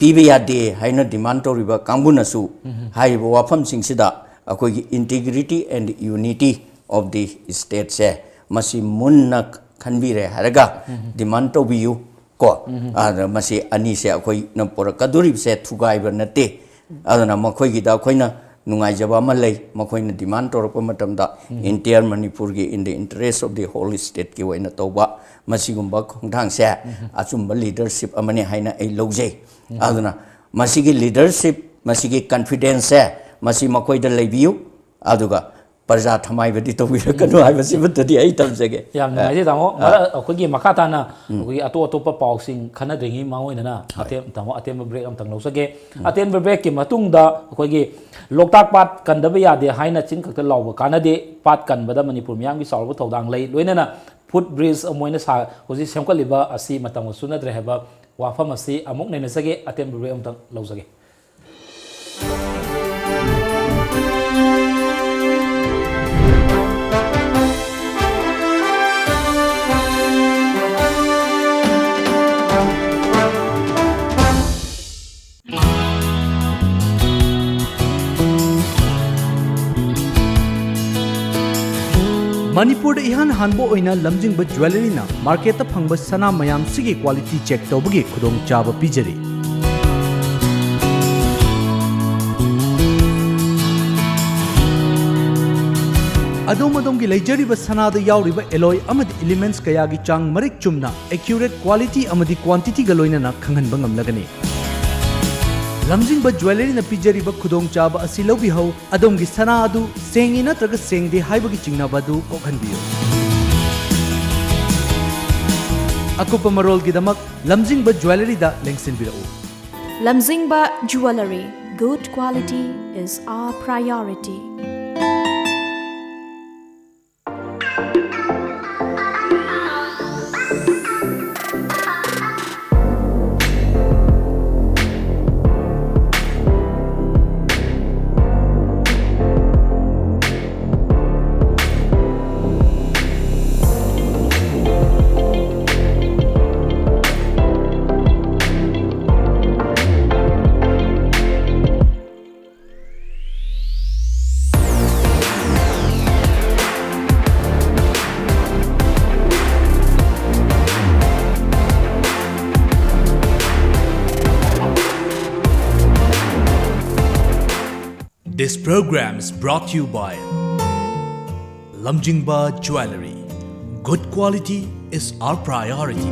ꯄꯤꯕ ꯌꯥꯗꯦ ꯍꯥꯏꯅ demand ꯇꯧꯔꯤꯕ ꯀꯥꯡꯕꯨꯅꯁꯨ ꯍꯥꯏꯔꯤꯕ ꯋꯥꯐꯝꯁꯤꯡꯁꯤꯗ ꯑꯩꯈꯣꯏꯒꯤ integrity and unity of the state ꯁꯦ ꯃꯁꯤ ꯃꯨꯟꯅ ꯈꯟꯕꯤꯔꯦ ꯍꯥꯏꯔꯒ demand ꯇꯧꯕꯤꯌꯨ ꯀꯣ꯫ ꯑꯗ ꯃꯁꯤ ꯑꯅꯤꯁꯦ ꯑꯩꯈꯣꯏꯅ ꯄꯨꯔꯛꯀꯗꯣꯔꯤꯕꯁꯦ ꯊꯨꯒꯥꯏꯕ ꯅꯠꯇꯦ꯫ ꯑꯗꯨꯅ ꯃꯈꯣꯏꯒꯤꯗ ꯑꯩꯈꯣꯏꯅ ꯅꯨꯡꯉꯥꯏꯖꯕ ꯑꯃ ꯂꯩ, ꯃꯈꯣꯏꯅ demand ꯇꯧꯔꯛꯄ ꯃꯇꯝꯗ entire ꯃꯅꯤꯄꯨꯔꯒꯤ in the interest of the whole state ꯀꯤ ꯑꯣꯏꯅ ꯇꯧꯕ ꯃꯁꯤꯒꯨꯝꯕ ꯈꯣꯡꯊꯥꯡꯁꯦ ꯑꯆꯨꯝꯕ leadership ꯑꯃꯅꯤ ꯍꯥꯏꯅ ꯑꯩ ꯂꯧꯖꯩ꯫ ꯑꯗꯨꯅ ꯃꯁꯤꯒꯤ leadership, ꯃꯁꯤꯒꯤ confidence ꯁꯦ ꯃꯁꯤ ꯃꯈꯣꯏꯗ ꯂꯩꯕꯤꯌꯨ, ꯑꯗꯨꯒ ꯄ꯭ꯔꯖꯥ ꯊꯃꯥꯏꯕꯗꯤ ꯇꯧꯕꯤꯔꯛꯀꯅꯨ ꯍꯥꯏꯕꯁꯤꯃꯠꯇꯗꯤ ꯑꯩ ꯊꯝꯖꯒꯦ꯫ ꯌꯥꯝ ꯅꯨꯡꯉꯥꯏꯖꯩ ꯇꯥꯃꯣ꯫ ꯃꯔꯛ ꯑꯩꯈꯣꯏꯒꯤ ꯃꯈꯥ ꯇꯥꯅ ꯑꯩꯈꯣꯏꯒꯤ ꯑꯇꯣꯞ ꯑꯇꯣꯞꯄ ꯄꯥꯎꯁꯤꯡ ꯈꯟꯅꯗ꯭ꯔꯤꯉꯩ ꯃꯥꯡ ꯑꯣꯏꯅꯅ ꯑꯇꯦꯟ-, ꯇꯥꯃꯣ, ꯑꯇꯦꯟꯕ break ꯑꯃꯇꯪ ꯂꯧꯖꯒꯦ꯫ ꯑꯇꯦꯟꯕ break ꯀꯤ ꯃꯇꯨꯡꯗ ꯑꯩꯈꯣꯏꯒꯤ ꯂꯣꯛꯇꯥꯛ ꯄꯥꯠ ꯀꯟꯗꯕ ꯌꯥꯗꯦ ꯍꯥꯏꯅ ꯆꯤꯟ ꯈꯛꯇ ꯂꯥꯎꯕ ꯀꯥꯟꯅꯗꯦ, ꯄꯥꯠ ꯀꯟꯕꯗ ꯃꯅꯤꯄꯨꯔ ꯃꯤꯌꯥꯝꯒꯤ ꯆꯥꯎꯔꯕ ꯊꯧꯗꯥꯡ ꯂꯩ꯫ ꯂꯣꯏꯅꯅ foot bridge ꯑꯃ ꯑꯣꯏꯅ ꯁꯥ-, ꯍꯧꯖꯤꯛ ꯁꯦꯝꯒꯠꯂꯤꯕ ꯑꯁꯤ ꯃꯇꯝꯒ ꯆꯨꯅꯗ꯭ꯔꯦ ꯍꯥꯏꯕ ꯋꯥꯐꯝ ꯑꯁꯤ ꯑꯃꯨꯛ ꯅꯩꯅꯖꯒꯦ꯫ ꯑꯇꯦꯟꯕ break ꯑꯃꯇꯪ ꯂꯧꯖꯒꯦ꯫ ꯃꯅꯤꯄꯨꯔꯗ ꯏꯍꯥꯟ ꯍꯥꯟꯕ ꯑꯣꯏꯅ ꯂꯝꯖꯤꯡꯕ ꯖ꯭ꯋꯦꯂꯔꯤꯅ ꯃꯥꯔꯀꯦꯠꯇ ꯐꯪꯕ ꯁꯅꯥ ꯃꯌꯥꯝꯁꯤꯒꯤ quality check ꯇꯧꯕꯒꯤ ꯈꯨꯗꯣꯡꯆꯥꯕ ꯄꯤꯖꯔꯤ꯫ ꯑꯗꯣꯝ ꯑꯗꯣꯝꯒꯤ ꯂꯩꯖꯔꯤꯕ ꯁꯅꯥꯗ ꯌꯥꯎꯔꯤꯕ alloy ꯑꯃꯗꯤ elements ꯀꯌꯥꯒꯤ ꯆꯥꯡ ꯃꯔꯤꯛ ꯆꯨꯝꯅ, accurate quality ꯑꯃꯗꯤ quantity ꯒ ꯂꯣꯏꯅꯅ ꯈꯪꯍꯟꯕ ꯉꯝꯂꯒꯅꯤ꯫ ꯂꯝꯖꯤꯡꯕ ꯖ꯭ꯋꯦꯂꯔꯤꯅ ꯄꯤꯖꯔꯤꯕ ꯈꯨꯗꯣꯡꯆꯥꯕ ꯑꯁꯤ ꯂꯧꯕꯤꯍꯧ꯫ ꯑꯗꯣꯝꯒꯤ ꯁꯅꯥ ꯑꯗꯨ ꯁꯦꯡꯉꯤ ꯅꯠꯇ꯭ꯔꯒ ꯁꯦꯡꯗꯦ ꯍꯥꯏꯕꯒꯤ ꯆꯤꯡꯅꯕ ꯑꯗꯨ ꯀꯣꯛꯍꯟꯕꯤꯌꯨ꯫ ꯑꯀꯨꯞꯄ ꯃꯔꯣꯜꯒꯤꯗꯃꯛ ꯂꯝꯖꯤꯡꯕ ꯖ꯭ꯋꯦꯂꯔꯤꯗ ꯂꯦꯡꯁꯤꯟꯕꯤꯔꯛꯎ꯫ ꯂꯝꯖꯤꯡꯕ Jewellery, good quality, is our priority. This program is brought to you by Lamjingba Jewellery. Good quality is our priority.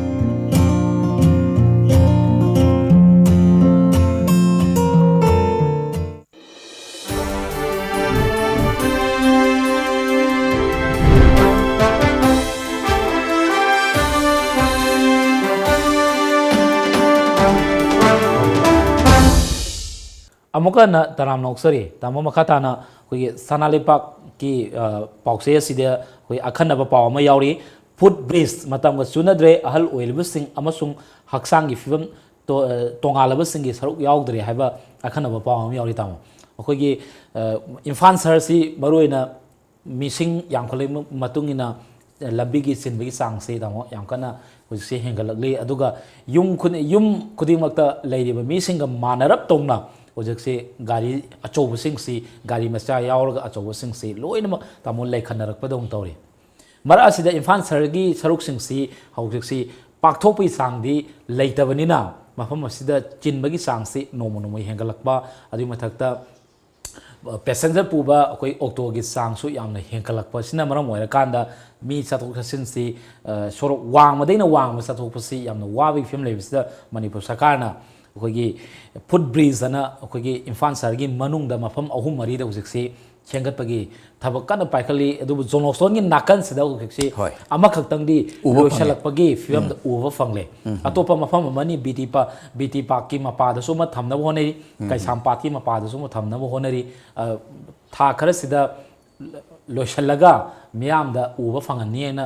ꯑꯃꯨꯛꯀ ꯍꯟꯅ ꯇꯔꯥꯝꯅ ꯑꯣꯛꯆꯔꯤ꯫ ꯇꯥꯃꯣ, ꯃꯈꯥ ꯇꯥꯅ ꯑꯩꯈꯣꯏꯒꯤ ꯁꯅꯥ ꯂꯩꯄꯥꯛꯀꯤ, ꯑ, ꯄꯥꯎꯆꯦ ꯑꯁꯤꯗ ꯑꯩꯈꯣꯏ ꯑꯈꯟꯅꯕ ꯄꯥꯎ ꯑꯃ ꯌꯥꯎꯔꯤ꯫ Foot bridge ꯃꯇꯝꯒ ꯆꯨꯅꯗ꯭ꯔꯦ, ꯑꯍꯜ ꯑꯣꯏꯔꯤꯕꯁꯤꯡ ꯑꯃꯁꯨꯡ ꯍꯛꯆꯥꯡꯒꯤ ꯐꯤꯕꯝ ꯇꯣ-, ꯑ, ꯇꯣꯉꯥꯜꯂꯕꯁꯤꯡꯒꯤ ꯁꯔꯨꯛ ꯌꯥꯎꯗ꯭ꯔꯦ ꯍꯥꯏꯕ ꯑꯈꯟꯅꯕ ꯄꯥꯎ ꯑꯃ ꯌꯥꯎꯔꯤ, ꯇꯥꯃꯣ꯫ ꯑꯩꯈꯣꯏꯒꯤ, ꯑ, ꯏꯝꯐꯥꯜ ꯁꯍꯔꯁꯤ ꯃꯔꯨꯑꯣꯏꯅ ꯃꯤꯁꯤꯡ ꯌꯥꯝꯈꯠꯂꯛꯄ ꯃꯇꯨꯡ ꯏꯟꯅ ꯂꯝꯕꯤꯒꯤ ꯆꯤꯟꯕꯒꯤ ꯆꯥꯡꯁꯤ, ꯇꯥꯃꯣ, ꯌꯥꯝ ꯀꯟꯅ ꯍꯧꯖꯤꯛꯁꯦ ꯍꯦꯟꯒꯠꯂꯛꯂꯤ꯫ ꯑꯗꯨꯒ ꯌꯨꯝ ꯈꯨꯗꯤꯡ-, ꯌꯨꯝ ꯈꯨꯗꯤꯡꯃꯛꯇ ꯂꯩꯔꯤꯕ ꯃꯤꯁꯤꯡꯒ ꯃꯥꯟꯅꯔꯞ ꯇꯧꯅ ꯍꯧꯖꯤꯛꯁꯤ ꯒꯥꯔꯤ ꯑꯆꯧꯕꯁꯤꯡꯁꯤ, ꯒꯥꯔꯤ ꯃꯆꯥ ꯌꯥꯎꯔꯒ ꯑꯆꯧꯕꯁꯤꯡꯁꯤ ꯂꯣꯏꯅꯃꯛ, ꯇꯥꯃꯣ, ꯂꯩꯈꯠꯅꯔꯛꯄꯗꯧꯅ ꯇꯧꯔꯤ꯫ ꯃꯔꯛ ꯑꯁꯤꯗ ꯏꯝꯐꯥꯜ ꯁꯍꯔꯒꯤ ꯁꯔꯨꯛꯁꯤꯡꯁꯤ ꯍꯧꯖꯤꯛꯁꯤ ꯄꯥꯛꯊꯣꯛꯄꯒꯤ ꯆꯥꯡꯗꯤ ꯂꯩꯇꯕꯅꯤꯅ, ꯃꯐꯝ ꯑꯁꯤꯗ ꯆꯤꯟꯕꯒꯤ ꯆꯥꯡꯁꯤ ꯅꯣꯡꯃ ꯅꯣꯡꯃꯒꯤ ꯍꯦꯟꯒꯠꯂꯛꯄ, ꯑꯗꯨꯒꯤ ꯃꯊꯛꯇ ꯄꯦꯁꯦꯟꯖꯔ ꯄꯨꯕ ꯑꯩꯈꯣꯏ ꯑꯣꯇꯣꯒꯤ ꯆꯥꯡꯁꯨ ꯌꯥꯝꯅ ꯍꯦꯟꯒꯠꯂꯛꯄꯁꯤꯅ ꯃꯔꯝ ꯑꯣꯏꯔꯀꯥꯟꯗ, ꯃꯤ ꯆꯠꯊꯣꯛ ꯆꯠꯁꯤꯟꯁꯤ, ꯑ, ꯁꯣꯔꯣꯛ ꯋꯥꯡꯃꯗꯩꯅ ꯋꯥꯡꯃ ꯆꯠꯊꯣꯛꯄꯁꯤ ꯌꯥꯝꯅ ꯋꯥꯕꯒꯤ ꯐꯤꯕꯝ ꯂꯩꯕꯁꯤꯗ, ꯃꯅꯤꯄꯨꯔ ꯁꯔꯀꯥꯔꯅ ꯑꯩꯈꯣꯏꯒꯤ ꯐꯨꯠ ꯕ꯭ꯔꯤꯖ ꯑꯅ ꯑꯩꯈꯣꯏꯒꯤ ꯏꯝꯐꯥꯜ ꯁꯍꯔꯒꯤ ꯃꯅꯨꯡꯗ ꯃꯐꯝ ꯑꯍꯨꯝ ꯃꯔꯤꯗ ꯍꯧꯖꯤꯛꯁꯤ ꯁꯦꯝꯒꯠꯄꯒꯤ ꯊꯕꯛ ꯀꯟꯅ ꯄꯥꯏꯈꯠꯂꯤ꯫ ꯑꯗꯨꯕꯨ ꯖꯣꯅꯣꯁꯇꯣꯟꯒꯤ ꯅꯥꯀꯟꯁꯤꯗ ꯍꯧꯖꯤꯛꯁꯤ ꯍꯣꯏ꯫ ꯑꯃꯈꯛꯇꯪꯗꯤ ꯎꯕ ꯐꯪꯉꯦ꯫ ꯂꯣꯏꯁꯤꯜꯂꯛꯄꯒꯤ ꯐꯤꯕꯝꯗ ꯎꯕ ꯐꯪꯂꯦ꯫ ꯑꯇꯣꯞꯄ ꯃꯐꯝ ꯑꯃꯅꯤ, ꯕꯤ ꯇꯤ ꯄꯥ ꯕꯤ ꯇꯤ ꯄꯥꯛꯀꯤ ꯃꯄꯥꯗꯁꯨ ꯑꯃ ꯊꯝꯅꯕ ꯍꯣꯠꯅꯔꯤ, ꯀꯩꯁꯥꯝꯄꯥꯠꯀꯤ ꯃꯄꯥꯗꯁꯨ ꯑꯃ ꯊꯝꯅꯕ ꯍꯣꯠꯅꯔꯤ꯫ ꯑ, ꯊꯥ ꯈꯔꯁꯤꯗ ꯂꯣꯏꯁꯤꯜꯂꯒ ꯃꯤꯌꯥꯝꯗ ꯎꯕ ꯐꯪꯍꯟꯅꯤ ꯍꯥꯏꯅ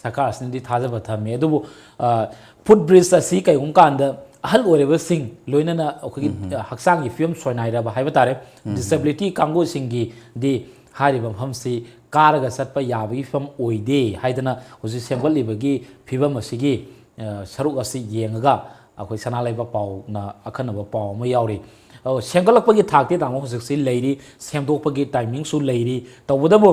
ꯁꯔꯀꯥꯔꯁꯤꯅꯗꯤ ꯊꯥꯖꯕ ꯊꯝꯃꯤ꯫ ꯑꯗꯨꯕꯨ, ꯑ, ꯐꯨꯠ ꯕ꯭ꯔꯤꯖ ꯑꯁꯤ ꯀꯩꯒꯨꯝꯕ ꯀꯥꯟꯗ ꯑꯍꯜ ꯑꯣꯏꯔꯕꯁꯤꯡ, ꯂꯣꯏꯅꯅ ꯑꯩꯈꯣꯏꯒꯤ, ꯑ, ꯍꯛꯆꯥꯡꯒꯤ ꯐꯤꯕꯝ ꯁꯣꯏꯅꯥꯏꯔꯕ ꯍꯥꯏꯕ ꯇꯥꯔꯦ, ꯗꯤꯁꯦꯕꯤꯂꯤꯇꯤ ꯀꯥꯡꯕꯨꯁꯤꯡꯒꯤꯗꯤ ꯍꯥꯏꯔꯤꯕ ꯃꯐꯝꯁꯤ ꯀꯥꯔꯒ ꯆꯠꯄ ꯌꯥꯕꯒꯤ ꯐꯤꯕꯝ ꯑꯣꯏꯗꯦ ꯍꯥꯏꯗꯅ ꯍꯧꯖꯤꯛ ꯁꯦꯝꯒꯠꯂꯤꯕꯒꯤ ꯐꯤꯕꯝ ꯑꯁꯤꯒꯤ, ꯑ, ꯁꯔꯨꯛ ꯑꯁꯤ ꯌꯦꯡꯉꯒ ꯑꯩꯈꯣꯏ ꯁꯅꯥ ꯂꯩꯕꯥꯛ ꯄꯥꯎꯅ ꯑꯈꯟꯅꯕ ꯄꯥꯎ ꯑꯃ ꯌꯥꯎꯔꯤ꯫ ꯑ, ꯁꯦꯝꯒꯠꯂꯛꯄꯒꯤ ꯊꯥꯛꯇꯤ, ꯇꯥꯃꯣ, ꯍꯧꯖꯤꯛꯁꯤ ꯂꯩꯔꯤ, ꯁꯦꯝꯗꯣꯛꯄꯒꯤ ꯇꯥꯏꯃꯤꯡꯁꯨ ꯂꯩꯔꯤ꯫ ꯇꯧꯕꯇꯕꯨ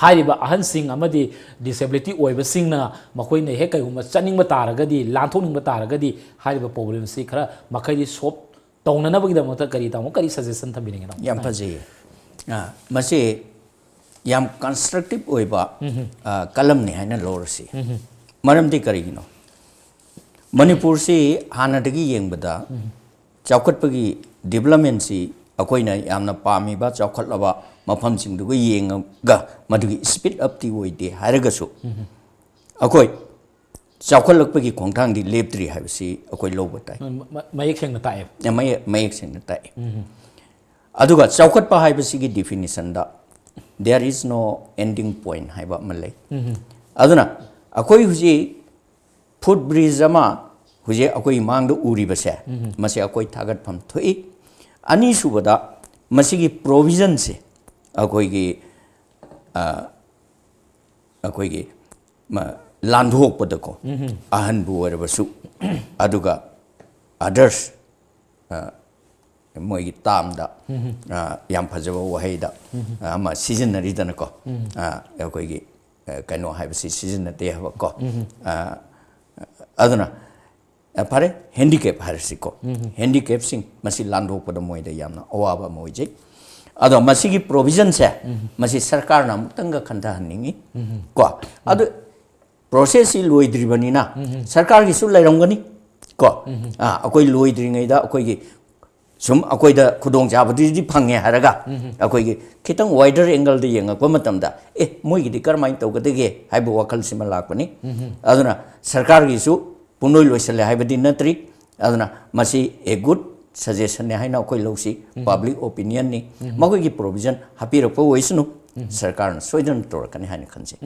ꯍꯥꯏꯔꯤꯕ ꯑꯍꯟꯁꯤꯡ ꯑꯃꯗꯤ ꯗꯤꯁꯦꯕꯤꯂꯤꯇꯤ ꯑꯣꯏꯕꯁꯤꯡꯅ ꯃꯈꯣꯏꯅ ꯍꯦꯛ ꯀꯩꯒꯨꯝꯕ ꯆꯠꯅꯤꯡꯕ ꯇꯥꯔꯒꯗꯤ, ꯂꯥꯟꯊꯣꯛꯅꯤꯡꯕ ꯇꯥꯔꯒꯗꯤ, ꯍꯥꯏꯔꯤꯕ ꯄ꯭ꯔꯣꯕ꯭ꯂꯦꯝꯁꯤ ꯈꯔ ꯃꯈꯩꯗꯤ ꯁꯣꯜꯕ ꯇꯧꯅꯅꯕꯒꯤꯗꯃꯛꯇ ꯀꯔꯤ, ꯇꯥꯃꯣ, ꯀꯔꯤ ꯁꯖꯦꯁꯟ ꯊꯝꯕꯤꯅꯤꯡꯉꯦ, ꯇꯥꯃꯣ? ꯌꯥꯝ ꯐꯖꯩꯌꯦ꯫ ꯑ, ꯃꯁꯤ ꯌꯥꯝ ꯀꯟꯁꯇ꯭ꯔꯛꯇꯤꯞ ꯑꯣꯏꯕ, ꯑ, ꯀꯂꯝꯅꯤ ꯍꯥꯏꯅ ꯂꯧꯔꯁꯤ꯫ ꯃꯔꯝꯗꯤ ꯀꯔꯤꯒꯤꯅꯣ? ꯃꯅꯤꯄꯨꯔꯁꯤ ꯍꯥꯟꯅꯗꯒꯤ ꯌꯦꯡꯕꯗ ꯆꯥꯎꯈꯠꯄꯒꯤ ꯗꯤꯕꯂꯞꯃꯦꯟꯁꯤ ꯑꯩꯈꯣꯏꯅ ꯌꯥꯝꯅ ꯄꯥꯝꯃꯤꯕ ꯆꯥꯎꯈꯠꯂꯕ ꯃꯐꯝꯁꯤꯡꯗꯨꯒ ꯌꯦꯡꯉꯒ ꯃꯗꯨꯒꯤ ꯁ꯭ꯄꯤꯠ ꯑꯞꯇꯤ ꯑꯣꯏꯗꯦ ꯍꯥꯏꯔꯒꯁꯨ, ꯑꯩꯈꯣꯏ ꯆꯥꯎꯈꯠꯂꯛꯄꯒꯤ ꯈꯣꯡꯊꯥꯡꯗꯤ ꯂꯦꯞꯇ꯭ꯔꯤ ꯍꯥꯏꯕꯁꯤ ꯑꯩꯈꯣꯏ ꯂꯧꯕ ꯇꯥꯏ꯫ ꯃ-, ꯃ-, ꯃꯌꯦꯛ ꯁꯦꯡꯅ ꯇꯥꯛꯑꯦ꯫ ꯃꯌꯦꯛ, ꯃꯌꯦꯛ ꯁꯦꯡꯅ ꯇꯥꯛꯏ꯫ ꯑꯗꯨꯒ ꯆꯥꯎꯈꯠꯄ ꯍꯥꯏꯕꯁꯤꯒꯤ ꯗꯤꯐꯤꯅꯤꯁꯟꯗ there is no ending point ꯍꯥꯏꯕ ꯑꯃ ꯂꯩ꯫ ꯑꯗꯨꯅ ꯑꯩꯈꯣꯏ ꯍꯧꯖꯤꯛ ꯐꯨꯠ ꯕ꯭ꯔꯤꯖ ꯑꯃ ꯍꯧꯖꯤꯛ ꯑꯩꯈꯣꯏ ꯃꯥꯡꯗ ꯎꯔꯤꯕꯁꯦ, ꯃꯁꯤ ꯑꯩꯈꯣꯏ ꯊꯥꯒꯠꯐꯝ ꯊꯣꯛꯏ꯫ ꯑꯅꯤꯁꯨꯕꯗ, ꯃꯁꯤꯒꯤ ꯄ꯭ꯔꯣꯕꯤꯖꯟꯁꯦ ꯑꯩꯈꯣꯏꯒꯤ, ꯑ, ꯑꯩꯈꯣꯏꯒꯤ ꯃ-, ꯂꯥꯟꯊꯣꯛꯄꯗꯀꯣ, ꯑꯍꯟꯕꯨ ꯑꯣꯏꯔꯕꯁꯨ, ꯑꯗꯨꯒ ꯑꯗꯔꯁ, ꯑ, ꯃꯣꯏꯒꯤ ꯇꯥꯝꯗ, ꯑ, ꯌꯥꯝ ꯐꯖꯕ ꯋꯥꯍꯩꯗ, ꯑ, ꯑꯃ ꯁꯤꯖꯤꯟꯅꯔꯤꯗꯅꯀꯣ, ꯑ, ꯑꯩꯈꯣꯏꯒꯤ, ꯑ, ꯀꯩꯅꯣ ꯍꯥꯏꯕꯁꯤ ꯁꯤꯖꯤꯟꯅꯗꯦ ꯍꯥꯏꯕꯀꯣ꯫ ꯑ, ꯑꯗꯨꯅ, ꯑ, ꯐꯔꯦ, ꯍꯦꯟꯗꯤꯀꯦꯞ ꯍꯥꯏꯔꯁꯤꯀꯣ꯫ ꯍꯦꯟꯗꯤꯀꯦꯞꯁꯤꯡ ꯃꯁꯤ ꯂꯥꯟꯗꯣꯛꯄꯗ ꯃꯣꯏꯗ ꯌꯥꯝꯅ ꯑꯋꯥꯕ ꯑꯃ ꯑꯣꯏꯖꯩ꯫ ꯑꯗꯣ ꯃꯁꯤꯒꯤ ꯄ꯭ꯔꯣꯕꯤꯖꯟꯁꯦ, ꯃꯁꯤ ꯁꯔꯀꯥꯔꯅ ꯑꯃꯨꯛꯇꯪꯒ ꯈꯟꯊꯍꯟꯅꯤꯡꯉꯤ ꯀꯣ꯫ ꯑꯗꯨ ꯄ꯭ꯔꯣꯁꯦꯁꯁꯤ ꯂꯣꯏꯗ꯭ꯔꯤꯕꯅꯤꯅ ꯁꯔꯀꯥꯔꯒꯤꯁꯨ ꯂꯩꯔꯝꯒꯅꯤ ꯀꯣ꯫ ꯑ, ꯑꯩꯈꯣꯏ ꯂꯣꯏꯗ꯭ꯔꯤꯉꯩꯗ ꯑꯩꯈꯣꯏꯒꯤ ꯁꯨꯝ ꯑꯩꯈꯣꯏꯗ ꯈꯨꯗꯣꯡꯆꯥꯕꯗꯨꯗꯤ ꯐꯪꯉꯦ ꯍꯥꯏꯔꯒ, ꯑꯩꯈꯣꯏꯒꯤ ꯈꯤꯇꯪ wider angle ꯗ ꯌꯦꯡꯉꯛꯄ ꯃꯇꯝꯗ, ꯑꯦ, ꯃꯣꯏꯒꯤꯗꯤ ꯀꯔꯝꯍꯥꯏꯅ ꯇꯧꯒꯗꯒꯦ ꯍꯥꯏꯕ ꯋꯥꯈꯜꯁꯤꯃ ꯂꯥꯛꯄꯅꯤ꯫ ꯑꯗꯨꯅ ꯁꯔꯀꯥꯔꯒꯤꯁꯨ ꯄꯨꯡꯂꯣꯏ ꯂꯣꯏꯁꯤꯜꯂꯦ ꯍꯥꯏꯕꯗꯤ ꯅꯠꯇ꯭ꯔꯤ꯫ ꯑꯗꯨꯅ ꯃꯁꯤ a good suggestion ꯅꯤ ꯍꯥꯏꯅ ꯑꯩꯈꯣꯏ ꯂꯧꯁꯤ꯫ Public opinion ꯅꯤ꯫ ꯃꯈꯣꯏꯒꯤ provision ꯍꯥꯞꯄꯤꯔꯛꯄ ꯑꯣꯏꯁꯅꯨ, ꯁꯔꯀꯥꯔꯅ ꯁꯣꯏꯗꯅ ꯇꯧꯔꯛꯀꯅꯤ ꯍꯥꯏꯅ ꯈꯟꯖꯩ꯫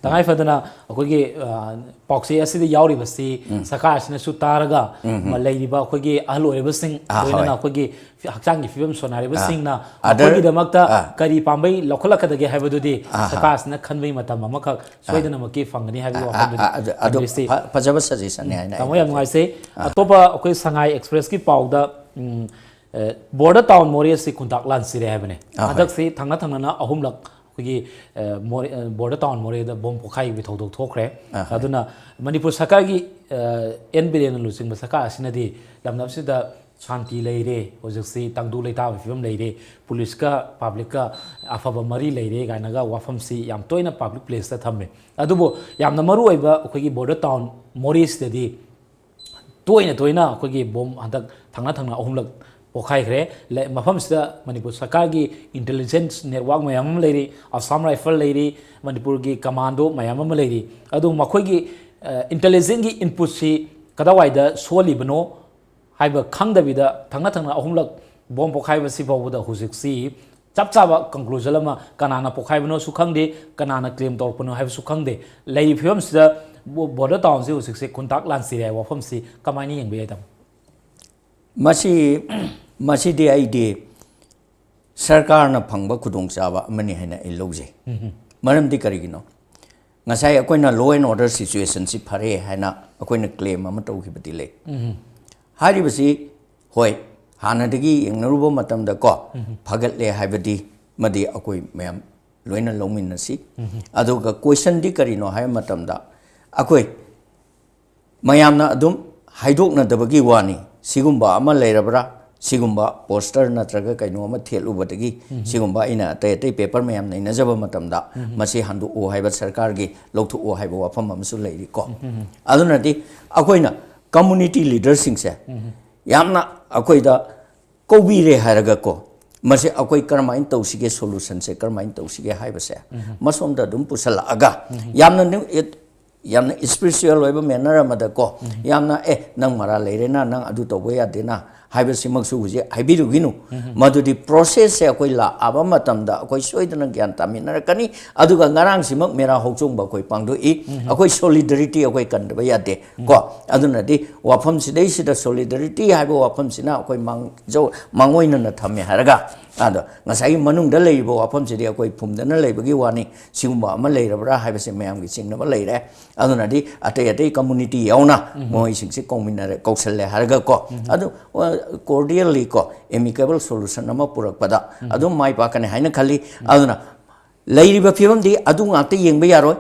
ꯇꯉꯥꯏ ꯐꯗꯅ ꯑꯩꯈꯣꯏꯒꯤ, ꯑ, ꯄꯥꯎꯆꯦ ꯑꯁꯤꯗ ꯌꯥꯎꯔꯤꯕꯁꯤ ꯁꯔꯀꯥꯔꯁꯤꯅꯁꯨ ꯇꯥꯔꯒ, ꯃ-, ꯂꯩꯔꯤꯕ ꯑꯩꯈꯣꯏꯒꯤ ꯑꯍꯜ ꯑꯣꯏꯔꯕꯁꯤꯡ, ꯑꯥ, ꯂꯣꯏꯅꯅ ꯍꯣꯏ꯫ ꯑꯩꯈꯣꯏꯒꯤ ꯍꯛꯆꯥꯡꯒꯤ ꯐꯤꯕꯝ ꯁꯣꯟꯅꯔꯤꯕꯁꯤꯡꯅ ꯑꯥ, other, ꯃꯈꯣꯏꯒꯤꯗꯃꯛꯇ ꯑꯥ꯫ ꯀꯔꯤ ꯄꯥꯝꯕꯩ ꯂꯧꯈꯠꯂꯛꯀꯗꯒꯦ ꯍꯥꯏꯕꯗꯨꯗꯤ ꯑꯥ, ꯑꯥ꯫ ꯁꯔꯀꯥꯔꯁꯤꯅ ꯈꯟꯕꯒꯤ ꯃꯇꯝ ꯑꯃꯈꯛ ꯁꯣꯏꯗꯅꯃꯛꯀꯤ ꯐꯪꯒꯅꯤ ꯍꯥꯏꯕꯒꯤ ꯑꯥ, ꯋꯥꯐꯝꯗꯨꯅꯤ ꯑꯥ, ꯑꯗꯨ, ꯑꯗꯨ ꯀꯪꯒ꯭ꯔꯦꯁꯁꯤ꯫ ꯐ-, ꯐꯖꯕ suggestion ꯅꯤ ꯍꯥꯏꯅ ꯑꯩ ꯇꯥꯃꯣ, ꯌꯥꯝ ꯈꯟꯖꯩ꯫ ꯅꯨꯡꯉꯥꯏꯖꯩ꯫ ꯑꯇꯣꯞꯄ ꯑꯩꯈꯣꯏ ꯁꯉꯥꯏ ꯑꯦꯛꯁꯄ꯭ꯔꯦꯁꯀꯤ ꯄꯥꯎꯗ, ꯎꯝ, ꯑ, border town ꯃꯣꯔꯦꯁꯤ ꯈꯨꯟꯇꯥꯛ ꯂꯥꯟꯁꯤꯔꯦ ꯍꯥꯏꯕꯅꯦ꯫ ꯑꯥ, ꯍꯣꯏ꯫ ꯍꯟꯗꯛꯁꯤ ꯊꯪꯅ ꯊꯪꯅꯅ ꯑꯍꯨꯝꯂꯛ ꯑꯩꯈꯣꯏꯒꯤ, ꯑ, ꯃꯣꯔꯦ-, ꯑ, border town ꯃꯣꯔꯦꯗ ꯕꯣꯝ ꯄꯣꯈꯥꯏꯕꯒꯤ ꯊꯧꯗꯣꯛ ꯊꯣꯛꯈ꯭ꯔꯦ꯫ ꯑꯥ, ꯍꯣꯏ꯫ ꯑꯗꯨꯅ ꯃꯅꯤꯄꯨꯔ ꯁꯔꯀꯥꯔꯒꯤ, ꯑ, ꯑꯦꯟ ꯕꯤꯔꯦꯟꯅ ꯂꯨꯆꯤꯡꯕ ꯁꯔꯀꯥꯔ ꯑꯁꯤꯅꯗꯤ ꯂꯝꯗꯝꯁꯤꯗ ꯁꯥꯟꯇꯤ ꯂꯩꯔꯦ, ꯍꯧꯖꯤꯛꯁꯤ ꯇꯪꯗꯨ ꯂꯩꯇꯥꯕꯒꯤ ꯐꯤꯕꯝ ꯂꯩꯔꯦ, ꯄꯨꯂꯤꯁꯀ ꯄꯕ꯭ꯂꯤꯛꯀ ꯑꯐꯕ ꯃꯔꯤ ꯂꯩꯔꯦ ꯀꯥꯏꯅꯒ ꯋꯥꯐꯝꯁꯤ ꯌꯥꯝ ꯇꯣꯏꯅ ꯄꯕ꯭ꯂꯤꯛ ꯄ꯭ꯂꯦꯁꯇ ꯊꯝꯃꯦ꯫ ꯑꯗꯨꯕꯨ ꯌꯥꯝꯅ ꯃꯔꯨ ꯑꯣꯏꯕ ꯑꯩꯈꯣꯏꯒꯤ border town ꯃꯣꯔꯦꯁꯤꯗꯗꯤ ꯇꯣꯏꯅ ꯇꯣꯏꯅ ꯑꯩꯈꯣꯏꯒꯤ ꯕꯣꯝ ꯍꯟꯗꯛ ꯊꯪꯅ ꯊꯪꯅ ꯑꯍꯨꯝꯂꯛ ꯄꯣꯈꯥꯏꯈ꯭ꯔꯦ꯫ ꯂꯩ-, ꯃꯐꯝꯁꯤꯗ ꯃꯅꯤꯄꯨꯔ ꯁꯔꯀꯥꯔꯒꯤ intelligence network ꯃꯌꯥꯝ ꯑꯃ ꯂꯩꯔꯤ, Assam Rifle ꯂꯩꯔꯤ, ꯃꯅꯤꯄꯨꯔꯒꯤ commando ꯃꯌꯥꯝ ꯑꯃ ꯂꯩꯔꯤ꯫ ꯑꯗꯨ ꯃꯈꯣꯏꯒꯤ, ꯑ, intelligence ꯀꯤ input ꯁꯤ ꯀꯗꯥꯏꯋꯥꯏꯗ ꯁꯣꯜꯂꯤꯕꯅꯣ ꯍꯥꯏꯕ ꯈꯪꯗꯕꯤꯗ ꯊꯪꯅ ꯊꯪꯅ ꯑꯍꯨꯝꯂꯛ ꯕꯣꯝ ꯄꯣꯈꯥꯏꯕꯁꯤ ꯐꯥꯎꯕꯗ ꯍꯧꯖꯤꯛꯁꯤ ꯆꯞ ꯆꯥꯕ conclusion ꯑꯃ ꯀꯅꯥꯅ ꯄꯣꯈꯥꯏꯕꯅꯣꯁꯨ ꯈꯪꯗꯦ, ꯀꯅꯥꯅ claim ꯇꯧꯔꯛꯄꯅꯣ ꯍꯥꯏꯕꯁꯨ ꯈꯪꯗꯦ꯫ ꯂꯩꯔꯤꯕ ꯐꯤꯕꯝꯁꯤꯗ ꯕꯣ-, border town ꯁꯤ ꯍꯧꯖꯤꯛꯁꯦ ꯈꯨꯟꯇꯥꯛ ꯂꯥꯟꯁꯤꯔꯦ ꯍꯥꯏꯕ ꯋꯥꯐꯝꯁꯤ ꯀꯃꯥꯏꯅ ꯌꯦꯡꯕ ꯌꯥꯏ, ꯇꯥꯃꯣ? ꯃꯁꯤ, ꯃꯁꯤꯗꯤ ꯑꯩꯗꯤ ꯁꯔꯀꯥꯔꯅ ꯐꯪꯕ ꯈꯨꯗꯣꯡꯆꯥꯕ ꯑꯃꯅꯤ ꯍꯥꯏꯅ ꯑꯩ ꯂꯧꯖꯩ꯫ ꯃꯔꯝꯗꯤ ꯀꯔꯤꯒꯤꯅꯣ? ꯉꯁꯥꯏ ꯑꯩꯈꯣꯏꯅ law and order situation ꯁꯤ ꯐꯔꯦ ꯍꯥꯏꯅ ꯑꯩꯈꯣꯏꯅ claim ꯑꯃ ꯇꯧꯈꯤꯕꯗꯤ ꯂꯩ꯫ ꯍꯥꯏꯔꯤꯕꯁꯤ, ꯍꯣꯏ, ꯍꯥꯟꯅꯗꯒꯤ ꯌꯦꯡꯅꯔꯨꯕ ꯃꯇꯝꯗ ꯀꯣ, ꯐꯒꯠꯂꯦ ꯍꯥꯏꯕꯗꯤ ꯃꯗꯤ ꯑꯩꯈꯣꯏ ꯃꯌꯥꯝ ꯂꯣꯏꯅ ꯂꯧꯃꯤꯟꯅꯁꯤ꯫ ꯑꯗꯨꯒ question ꯗꯤ ꯀꯔꯤꯅꯣ ꯍꯥꯏꯕ ꯃꯇꯝꯗ, ꯑꯩꯈꯣꯏ ꯃꯌꯥꯝꯅ ꯑꯗꯨꯝ ꯍꯥꯏꯗꯣꯛꯅꯗꯕꯒꯤ ꯋꯥꯅꯤ꯫ ꯁꯤꯒꯨꯝꯕ ꯑꯃ ꯂꯩꯔꯕ꯭ꯔꯥ? ꯁꯤꯒꯨꯝꯕ poster ꯅꯠꯇ꯭ꯔꯒ ꯀꯩꯅꯣ ꯑꯃ ꯊꯦꯠꯂꯨꯕꯗꯒꯤ, ꯁꯤꯒꯨꯝꯕ ꯑꯩꯅ ꯑꯇꯩ ꯑꯇꯩ paper ꯃꯌꯥꯝ ꯅꯩꯅꯖꯕ ꯃꯇꯝꯗ, ꯃꯁꯤ ꯍꯟꯗꯣꯛꯎ ꯍꯥꯏꯕ ꯁꯔꯀꯥꯔꯒꯤ, ꯂꯧꯊꯣꯛꯎ ꯍꯥꯏꯕ ꯋꯥꯐꯝ ꯑꯃꯁꯨ ꯂꯩꯔꯤ ꯀꯣ꯫ ꯑꯗꯨꯅꯗꯤ ꯑꯩꯈꯣꯏꯅ community leader ꯁꯤꯡꯁꯦ ꯌꯥꯝꯅ ꯑꯩꯈꯣꯏꯗ ꯀꯧꯕꯤꯔꯦ ꯍꯥꯏꯔꯒꯀꯣ, ꯃꯁꯤ ꯑꯩꯈꯣꯏ ꯀꯔꯝꯍꯥꯏꯅ ꯇꯧꯁꯤꯒꯦ, ꯁꯣꯂꯨꯁꯟꯁꯦ ꯀꯔꯝꯍꯥꯏꯅ ꯇꯧꯁꯤꯒꯦ ꯍꯥꯏꯕꯁꯦ ꯃꯁꯣꯝꯗ ꯑꯗꯨꯝ ꯄꯨꯁꯜꯂꯛꯑꯒ, ꯌꯥꯝꯅ ꯅ꯭ꯌꯨ-, ꯌꯥꯝꯅ ꯏꯁꯄꯤꯔꯤꯆꯨꯋꯦꯜ ꯑꯣꯏꯕ ꯃꯦꯅꯔ ꯑꯃꯗꯀꯣ, ꯌꯥꯝꯅ, "ꯑꯦ, ꯅꯪ ꯃꯔꯥꯜ ꯂꯩꯔꯦꯅ, ꯅꯪ ꯑꯗꯨ ꯇꯧꯕ ꯌꯥꯗꯦꯅ" ꯍꯥꯏꯕꯁꯤꯃꯛꯁꯨ ꯍꯧꯖꯤꯛ ꯍꯥꯏꯕꯤꯔꯨꯒꯤꯅꯨ꯫ ꯃꯗꯨꯗꯤ ꯄ꯭ꯔꯣꯁꯦꯁꯁꯦ ꯑꯩꯈꯣꯏ ꯂꯥꯛꯑꯕ ꯃꯇꯝꯗ ꯑꯩꯈꯣꯏ ꯁꯣꯏꯗꯅ ꯒ꯭ꯌꯥꯟ ꯇꯥꯃꯤꯟꯅꯔꯛꯀꯅꯤ꯫ ꯑꯗꯨꯒ ꯉꯔꯥꯡꯁꯤꯃꯛ ꯃꯦꯔꯥ ꯍꯧꯆꯣꯡꯕ ꯑꯩꯈꯣꯏ ꯄꯥꯡꯊꯣꯛꯏ꯫ ꯑꯩꯈꯣꯏ ꯁꯣꯂꯤꯗꯔꯤꯇꯤ ꯑꯩꯈꯣꯏ ꯀꯟꯗꯕ ꯌꯥꯗꯦ ꯀꯣ꯫ ꯑꯗꯨꯅꯗꯤ ꯋꯥꯐꯝꯁꯤꯗꯩꯁꯤꯗ ꯁꯣꯂꯤꯗꯔꯤꯇꯤ ꯍꯥꯏꯕ ꯋꯥꯐꯝꯁꯤꯅ ꯑꯩꯈꯣꯏ ꯃꯥꯡꯖꯧ-, ꯃꯥꯡꯑꯣꯏꯅꯅ ꯊꯝꯃꯦ ꯍꯥꯏꯔꯒ, ꯑꯗꯣ ꯉꯁꯥꯏꯒꯤ ꯃꯅꯨꯡꯗ ꯂꯩꯔꯤꯕ ꯋꯥꯐꯝꯁꯤꯗꯤ ꯑꯩꯈꯣꯏ ꯐꯨꯝꯗꯅ ꯂꯩꯕꯒꯤ ꯋꯥꯅꯤ꯫ ꯁꯤꯒꯨꯝꯕ ꯑꯃ ꯂꯩꯔꯕ꯭ꯔꯥ ꯍꯥꯏꯕꯁꯤ ꯃꯌꯥꯝꯒꯤ ꯆꯤꯡꯅꯕ ꯂꯩꯔꯦ꯫ ꯑꯗꯨꯅꯗꯤ ꯑꯇꯩ ꯑꯇꯩ ꯀꯝꯃꯨꯅꯤꯇꯤ ꯌꯥꯎꯅ ꯃꯣꯏꯁꯤꯡꯁꯦ ꯀꯧꯃꯤꯟꯅꯔꯦ, ꯀꯧꯁꯜꯂꯦ ꯍꯥꯏꯔꯒ ꯀꯣ, ꯑꯗꯨ, ꯑ, cordially ꯀꯣ, amicable solution ꯑꯃ ꯄꯨꯔꯛꯄꯗ ꯑꯗꯨꯝ ꯃꯥꯏ ꯄꯥꯛꯀꯅꯤ ꯍꯥꯏꯅ ꯈꯜꯂꯤ꯫ ꯑꯗꯨꯅ ꯂꯩꯔꯤꯕ ꯐꯤꯕꯝꯗꯤ ꯑꯗꯨ ꯉꯥꯛꯇ ꯌꯦꯡꯕ ꯌꯥꯔꯣꯏ꯫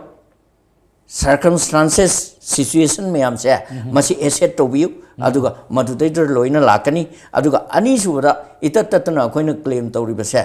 Circumstances, situation ꯃꯌꯥꯝꯁꯦ ꯃꯁꯤ ꯑꯦꯁꯦꯠ ꯇꯧꯕꯤꯌꯨ, ꯑꯗꯨꯒ ꯃꯗꯨꯗꯩꯗ ꯂꯣꯏꯅ ꯂꯥꯛꯀꯅꯤ꯫ ꯑꯗꯨꯒ ꯑꯅꯤꯁꯨꯕꯗ, ꯏꯇꯠ ꯇꯠꯇꯅ ꯑꯩꯈꯣꯏꯅ ꯀ꯭ꯂꯦꯝ ꯇꯧꯔꯤꯕꯁꯦ,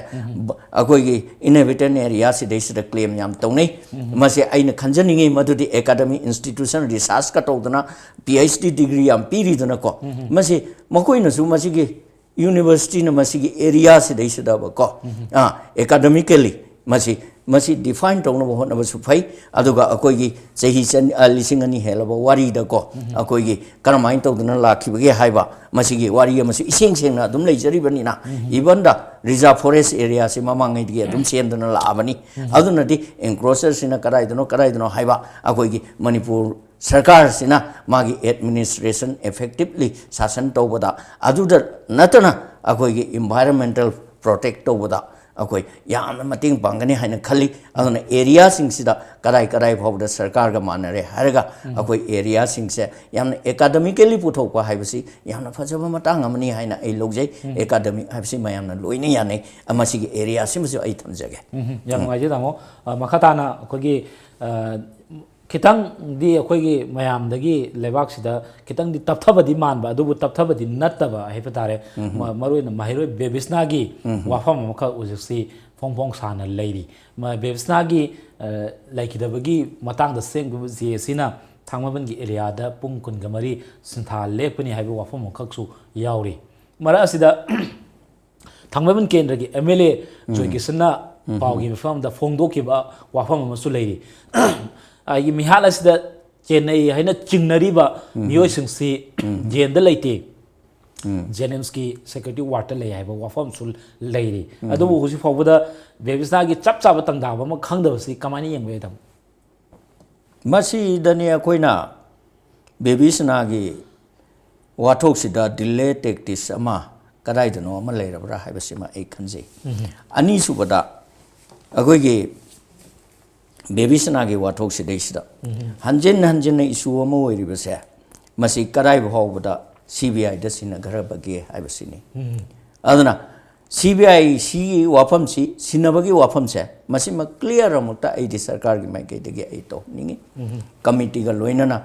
ꯕ-, ꯑꯩꯈꯣꯏꯒꯤ inhabited area ꯁꯤꯗꯩꯁꯤꯗ ꯀ꯭ꯂꯦꯝ ꯌꯥꯝ ꯇꯧꯅꯩ꯫ ꯃꯁꯤ ꯑꯩꯅ ꯈꯟꯖꯅꯤꯡꯉꯤ, ꯃꯗꯨꯗꯤ ꯑꯦꯀꯥꯗꯃꯤꯛ ꯏꯟꯁꯇꯤꯇ꯭ꯌꯨꯁꯟ ꯔꯤꯁꯥꯔꯁꯀ ꯇꯧꯗꯅ, ꯄꯤ ꯑꯩꯆ ꯗꯤ ꯗꯤꯒ꯭ꯔꯤ ꯌꯥꯝ ꯄꯤꯔꯤꯗꯅꯀꯣ, ꯃꯁꯤ ꯃꯈꯣꯏꯅꯁꯨ ꯃꯁꯤꯒꯤ ꯌꯨꯅꯤꯚꯔꯁꯤꯇꯤꯅ ꯃꯁꯤꯒꯤ ꯑꯦꯔꯤꯌꯥꯁꯤꯗꯩꯁꯤꯗꯕꯀꯣ, ꯑꯥ, ꯑꯦꯀꯥꯗꯃꯤꯀꯦꯜꯂꯤ ꯃꯁꯤ, ꯃꯁꯤ ꯗꯤꯐꯥꯏꯟ ꯇꯧꯅꯕ ꯍꯣꯠꯅꯕꯁꯨ ꯐꯩ꯫ ꯑꯗꯨꯒ ꯑꯩꯈꯣꯏꯒꯤ ꯆꯍꯤ ꯆꯟ-, ꯑ, ꯂꯤꯁꯤꯡ ꯑꯅꯤ ꯍꯦꯜꯂꯕ ꯋꯥꯔꯤꯗꯀꯣ, ꯑꯩꯈꯣꯏꯒꯤ ꯀꯔꯝꯍꯥꯏꯅ ꯇꯧꯗꯅ ꯂꯥꯛꯈꯤꯕꯒꯦ ꯍꯥꯏꯕ ꯃꯁꯤꯒꯤ ꯋꯥꯔꯤ ꯑꯃꯁꯨ ꯏꯁꯦꯡ ꯁꯦꯡꯅ ꯑꯗꯨꯝ ꯂꯩꯖꯔꯤꯕꯅꯤꯅ, even the reserve forest area ꯁꯤ ꯃꯃꯥꯡꯉꯩꯗꯒꯤ ꯑꯗꯨꯝ ꯆꯦꯟꯗꯨꯅ ꯂꯥꯛꯑꯕꯅꯤ꯫ ꯑꯗꯨꯅꯗꯤ ꯏꯟꯀ꯭ꯔꯣꯆꯔꯁꯤꯅ ꯀꯗꯥꯏꯗꯅꯣ, ꯀꯗꯥꯏꯗꯅꯣ ꯍꯥꯏꯕ ꯑꯩꯈꯣꯏꯒꯤ ꯃꯅꯤꯄꯨꯔ ꯁꯔꯀꯥꯔꯁꯤꯅ ꯃꯥꯒꯤ ꯑꯦꯗꯃꯤꯅꯤꯁꯇ꯭ꯔꯦꯁꯟ ꯏꯐꯦꯛꯇꯤꯞꯂꯤ ꯁꯥꯁꯟ ꯇꯧꯕꯗ, ꯑꯗꯨꯗ ꯅꯠꯇꯅ ꯑꯩꯈꯣꯏꯒꯤ ꯏꯟꯚꯥꯏꯔꯟꯃꯦꯟꯇꯦꯜ ꯄ꯭ꯔꯣꯇꯦꯛ ꯇꯧꯕꯗ ꯑꯩꯈꯣꯏ ꯌꯥꯝꯅ ꯃꯇꯦꯡ ꯄꯥꯡꯒꯅꯤ ꯍꯥꯏꯅ ꯈꯜꯂꯤ꯫ ꯑꯗꯨꯅ ꯑꯦꯔꯤꯌꯥꯁꯤꯡꯁꯤꯗ ꯀꯗꯥꯏ ꯀꯗꯥꯏ ꯐꯥꯎꯕꯗ ꯁꯔꯀꯥꯔꯒ ꯃꯥꯟꯅꯔꯦ ꯍꯥꯏꯔꯒ ꯑꯩꯈꯣꯏ ꯑꯦꯔꯤꯌꯥꯁꯤꯡꯁꯦ ꯌꯥꯝꯅ ꯑꯦꯀꯥꯗꯃꯤꯀꯦꯜꯂꯤ ꯄꯨꯊꯣꯛꯄ ꯍꯥꯏꯕꯁꯤ ꯌꯥꯝꯅ ꯐꯖꯕ ꯃꯇꯥꯡ ꯑꯃꯅꯤ ꯍꯥꯏꯅ ꯑꯩ ꯂꯧꯖꯩ꯫ ꯑꯦꯀꯥꯗꯃꯤꯛ ꯍꯥꯏꯕꯁꯤ ꯃꯌꯥꯝꯅ ꯂꯣꯏꯅ ꯌꯥꯅꯩ꯫ ꯃꯁꯤꯒꯤ ꯑꯦꯔꯤꯌꯥꯁꯤꯃꯁꯨ ꯑꯩ ꯊꯝꯖꯒꯦ꯫ ꯎꯝ, ꯌꯥꯝ ꯅꯨꯡꯉꯥꯏꯖꯩ, ꯇꯥꯃꯣ꯫ ꯑ, ꯃꯈꯥ ꯇꯥꯅ ꯑꯩꯈꯣꯏꯒꯤ, ꯑ, ꯈꯤꯇꯪꯗꯤ ꯑꯩꯈꯣꯏꯒꯤ ꯃꯌꯥꯝꯗꯒꯤ ꯂꯩꯕꯥꯛꯁꯤꯗ ꯈꯤꯇꯪꯗꯤ ꯇꯞꯊꯕꯗꯤ ꯃꯥꯟꯕ, ꯑꯗꯨꯕꯨ ꯇꯞꯊꯕꯗꯤ ꯅꯠꯇꯕ ꯍꯥꯏꯕ ꯇꯥꯔꯦ꯫ ꯃ-, ꯃꯔꯨꯑꯣꯏꯅ ꯃꯍꯩꯔꯣꯏ ꯕꯦꯕꯤꯁꯅꯥꯒꯤ ꯋꯥꯐꯝ ꯑꯃꯈꯛ ꯍꯧꯖꯤꯛꯁꯤ ꯐꯣꯡ ꯐꯣꯡ ꯁꯥꯅ ꯂꯩꯔꯤ꯫ ꯃ-, ꯕꯦꯕꯤꯁꯅꯥꯒꯤ, ꯑ, ꯂꯩꯈꯤꯗꯕꯒꯤ ꯃꯇꯥꯡꯗ ꯁꯦꯝꯈꯤꯕ ꯖꯦ ꯑꯦ ꯁꯤꯅ ꯊꯥꯡꯃꯩꯕꯟꯒꯤ ꯑꯦꯔꯤꯌꯥꯗ ꯄꯨꯡ ꯀꯨꯟꯒ ꯃꯔꯤ ꯁꯤꯟꯊꯥ ꯂꯦꯞꯀꯅꯤ ꯍꯥꯏꯕ ꯋꯥꯐꯝ ꯑꯃꯈꯛꯁꯨ ꯌꯥꯎꯔꯤ꯫ ꯃꯔꯛ ꯑꯁꯤꯗ ꯊꯥꯡꯃꯩꯕꯟ ꯀꯦꯟꯗ꯭ꯔꯒꯤ ꯑꯦꯝ ꯑꯦꯜ ꯑꯦ ꯖꯣꯏ ꯀꯤꯁꯟꯅ ꯄꯥꯎꯒꯤ ꯃꯤꯐꯝ ꯑꯃꯗ ꯐꯣꯡꯗꯣꯛꯈꯤꯕ ꯋꯥꯐꯝ ꯑꯃꯁꯨ ꯂꯩꯔꯤ꯫ ꯑꯩꯒꯤ ꯃꯤꯍꯥꯠ ꯑꯁꯤꯗ ꯆꯦꯟꯅꯩ ꯍꯥꯏꯅ ꯆꯤꯡꯅꯔꯤꯕ ꯃꯤꯑꯣꯏꯁꯤꯡꯁꯤ ꯖꯦꯟꯗ ꯂꯩꯇꯦ, ꯖꯦꯅꯤꯝꯁꯀꯤ ꯁꯦꯀ꯭ꯔꯦꯇꯔꯤ ꯋꯥꯔꯗꯇ ꯂꯩ ꯍꯥꯏꯕ ꯋꯥꯐꯝꯁꯨ ꯂꯩꯔꯤ꯫ ꯑꯗꯨꯕꯨ ꯍꯧꯖꯤꯛ ꯐꯥꯎꯕꯗ ꯕꯦꯕꯤꯁꯅꯥꯒꯤ ꯆꯞ ꯆꯥꯕ ꯇꯥꯡꯗꯥꯕ ꯑꯃ ꯈꯪꯗꯕꯁꯤ ꯀꯃꯥꯏꯅ ꯌꯦꯡꯕ ꯌꯥꯏ, ꯇꯥꯃꯣ? ꯃꯁꯤꯗꯅꯤ ꯑꯩꯈꯣꯏꯅ ꯕꯦꯕꯤꯁꯅꯥꯒꯤ ꯋꯥꯊꯣꯛꯁꯤꯗ ꯗꯤꯂꯦ ꯇꯦꯛꯇꯤꯁ ꯑꯃ ꯀꯗꯥꯏꯗꯅꯣ ꯑꯃ ꯂꯩꯔꯕ꯭ꯔꯥ ꯍꯥꯏꯕꯁꯤꯃ ꯑꯩ ꯈꯟꯖꯩ꯫ ꯑꯅꯤꯁꯨꯕꯗ, ꯑꯩꯈꯣꯏꯒꯤ ꯕꯦꯕꯤꯁꯅꯥꯒꯤ ꯋꯥꯊꯣꯛꯁꯤꯗꯩꯁꯤꯗ ꯍꯟꯖꯤꯟ ꯍꯟꯖꯤꯟꯅ ꯏꯁꯨ ꯑꯃ ꯑꯣꯏꯔꯤꯕꯁꯦ, ꯃꯁꯤ ꯀꯗꯥꯏ ꯐꯥꯎꯕꯗ ꯁꯤ ꯕꯤ ꯑꯥꯏꯗ ꯁꯤꯟꯅꯈ꯭ꯔꯕꯒꯦ ꯍꯥꯏꯕꯁꯤꯅꯤ꯫ ꯑꯗꯨꯅ ꯁꯤ ꯕꯤ ꯑꯥꯏ ꯁꯤꯒꯤ ꯋꯥꯐꯝꯁꯤ, ꯁꯤꯟꯅꯕꯒꯤ ꯋꯥꯐꯝꯁꯦ, ꯃꯁꯤꯃ ꯀ꯭ꯂꯤꯌꯥꯔ ꯑꯃꯨꯛꯇ ꯑꯩꯗꯤ ꯁꯔꯀꯥꯔꯒꯤ ꯃꯥꯏꯀꯩꯗꯒꯤ ꯑꯩ ꯇꯧꯍꯟꯅꯤꯡꯉꯤ꯫ ꯀꯃꯤꯇꯤꯒ ꯂꯣꯏꯅꯅ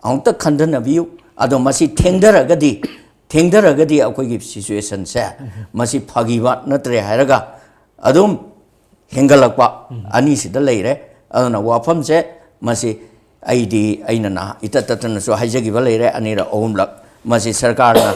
ꯑꯃꯨꯛꯇ ꯈꯟꯊꯅꯕꯤꯌꯨ꯫ ꯑꯗꯣ ꯃꯁꯤ ꯊꯦꯡꯊꯔꯒꯗꯤ, ꯊꯦꯡꯊꯔꯒꯗꯤ ꯑꯩꯈꯣꯏꯒꯤ ꯁꯤꯆꯨꯋꯦꯁꯟꯁꯦ ꯃꯁꯤ ꯐꯈꯤꯕ ꯅꯠꯇ꯭ꯔꯦ ꯍꯥꯏꯔꯒ ꯑꯗꯨꯝ ꯍꯦꯟꯒꯠꯂꯛꯄ ꯑꯅꯤꯁꯤꯗ ꯂꯩꯔꯦ꯫ ꯑꯗꯨꯅ ꯋꯥꯐꯝꯁꯦ ꯃꯁꯤ ꯑꯩꯗꯤ, ꯑꯩꯅ ꯅꯍꯥ-, ꯏꯇꯠ ꯇꯠꯇꯅꯁꯨ ꯍꯥꯏꯖꯈꯤꯕ ꯂꯩꯔꯦ, ꯑꯅꯤꯔꯛ ꯑꯍꯨꯝꯂꯛ꯫ ꯃꯁꯤ ꯁꯔꯀꯥꯔꯅ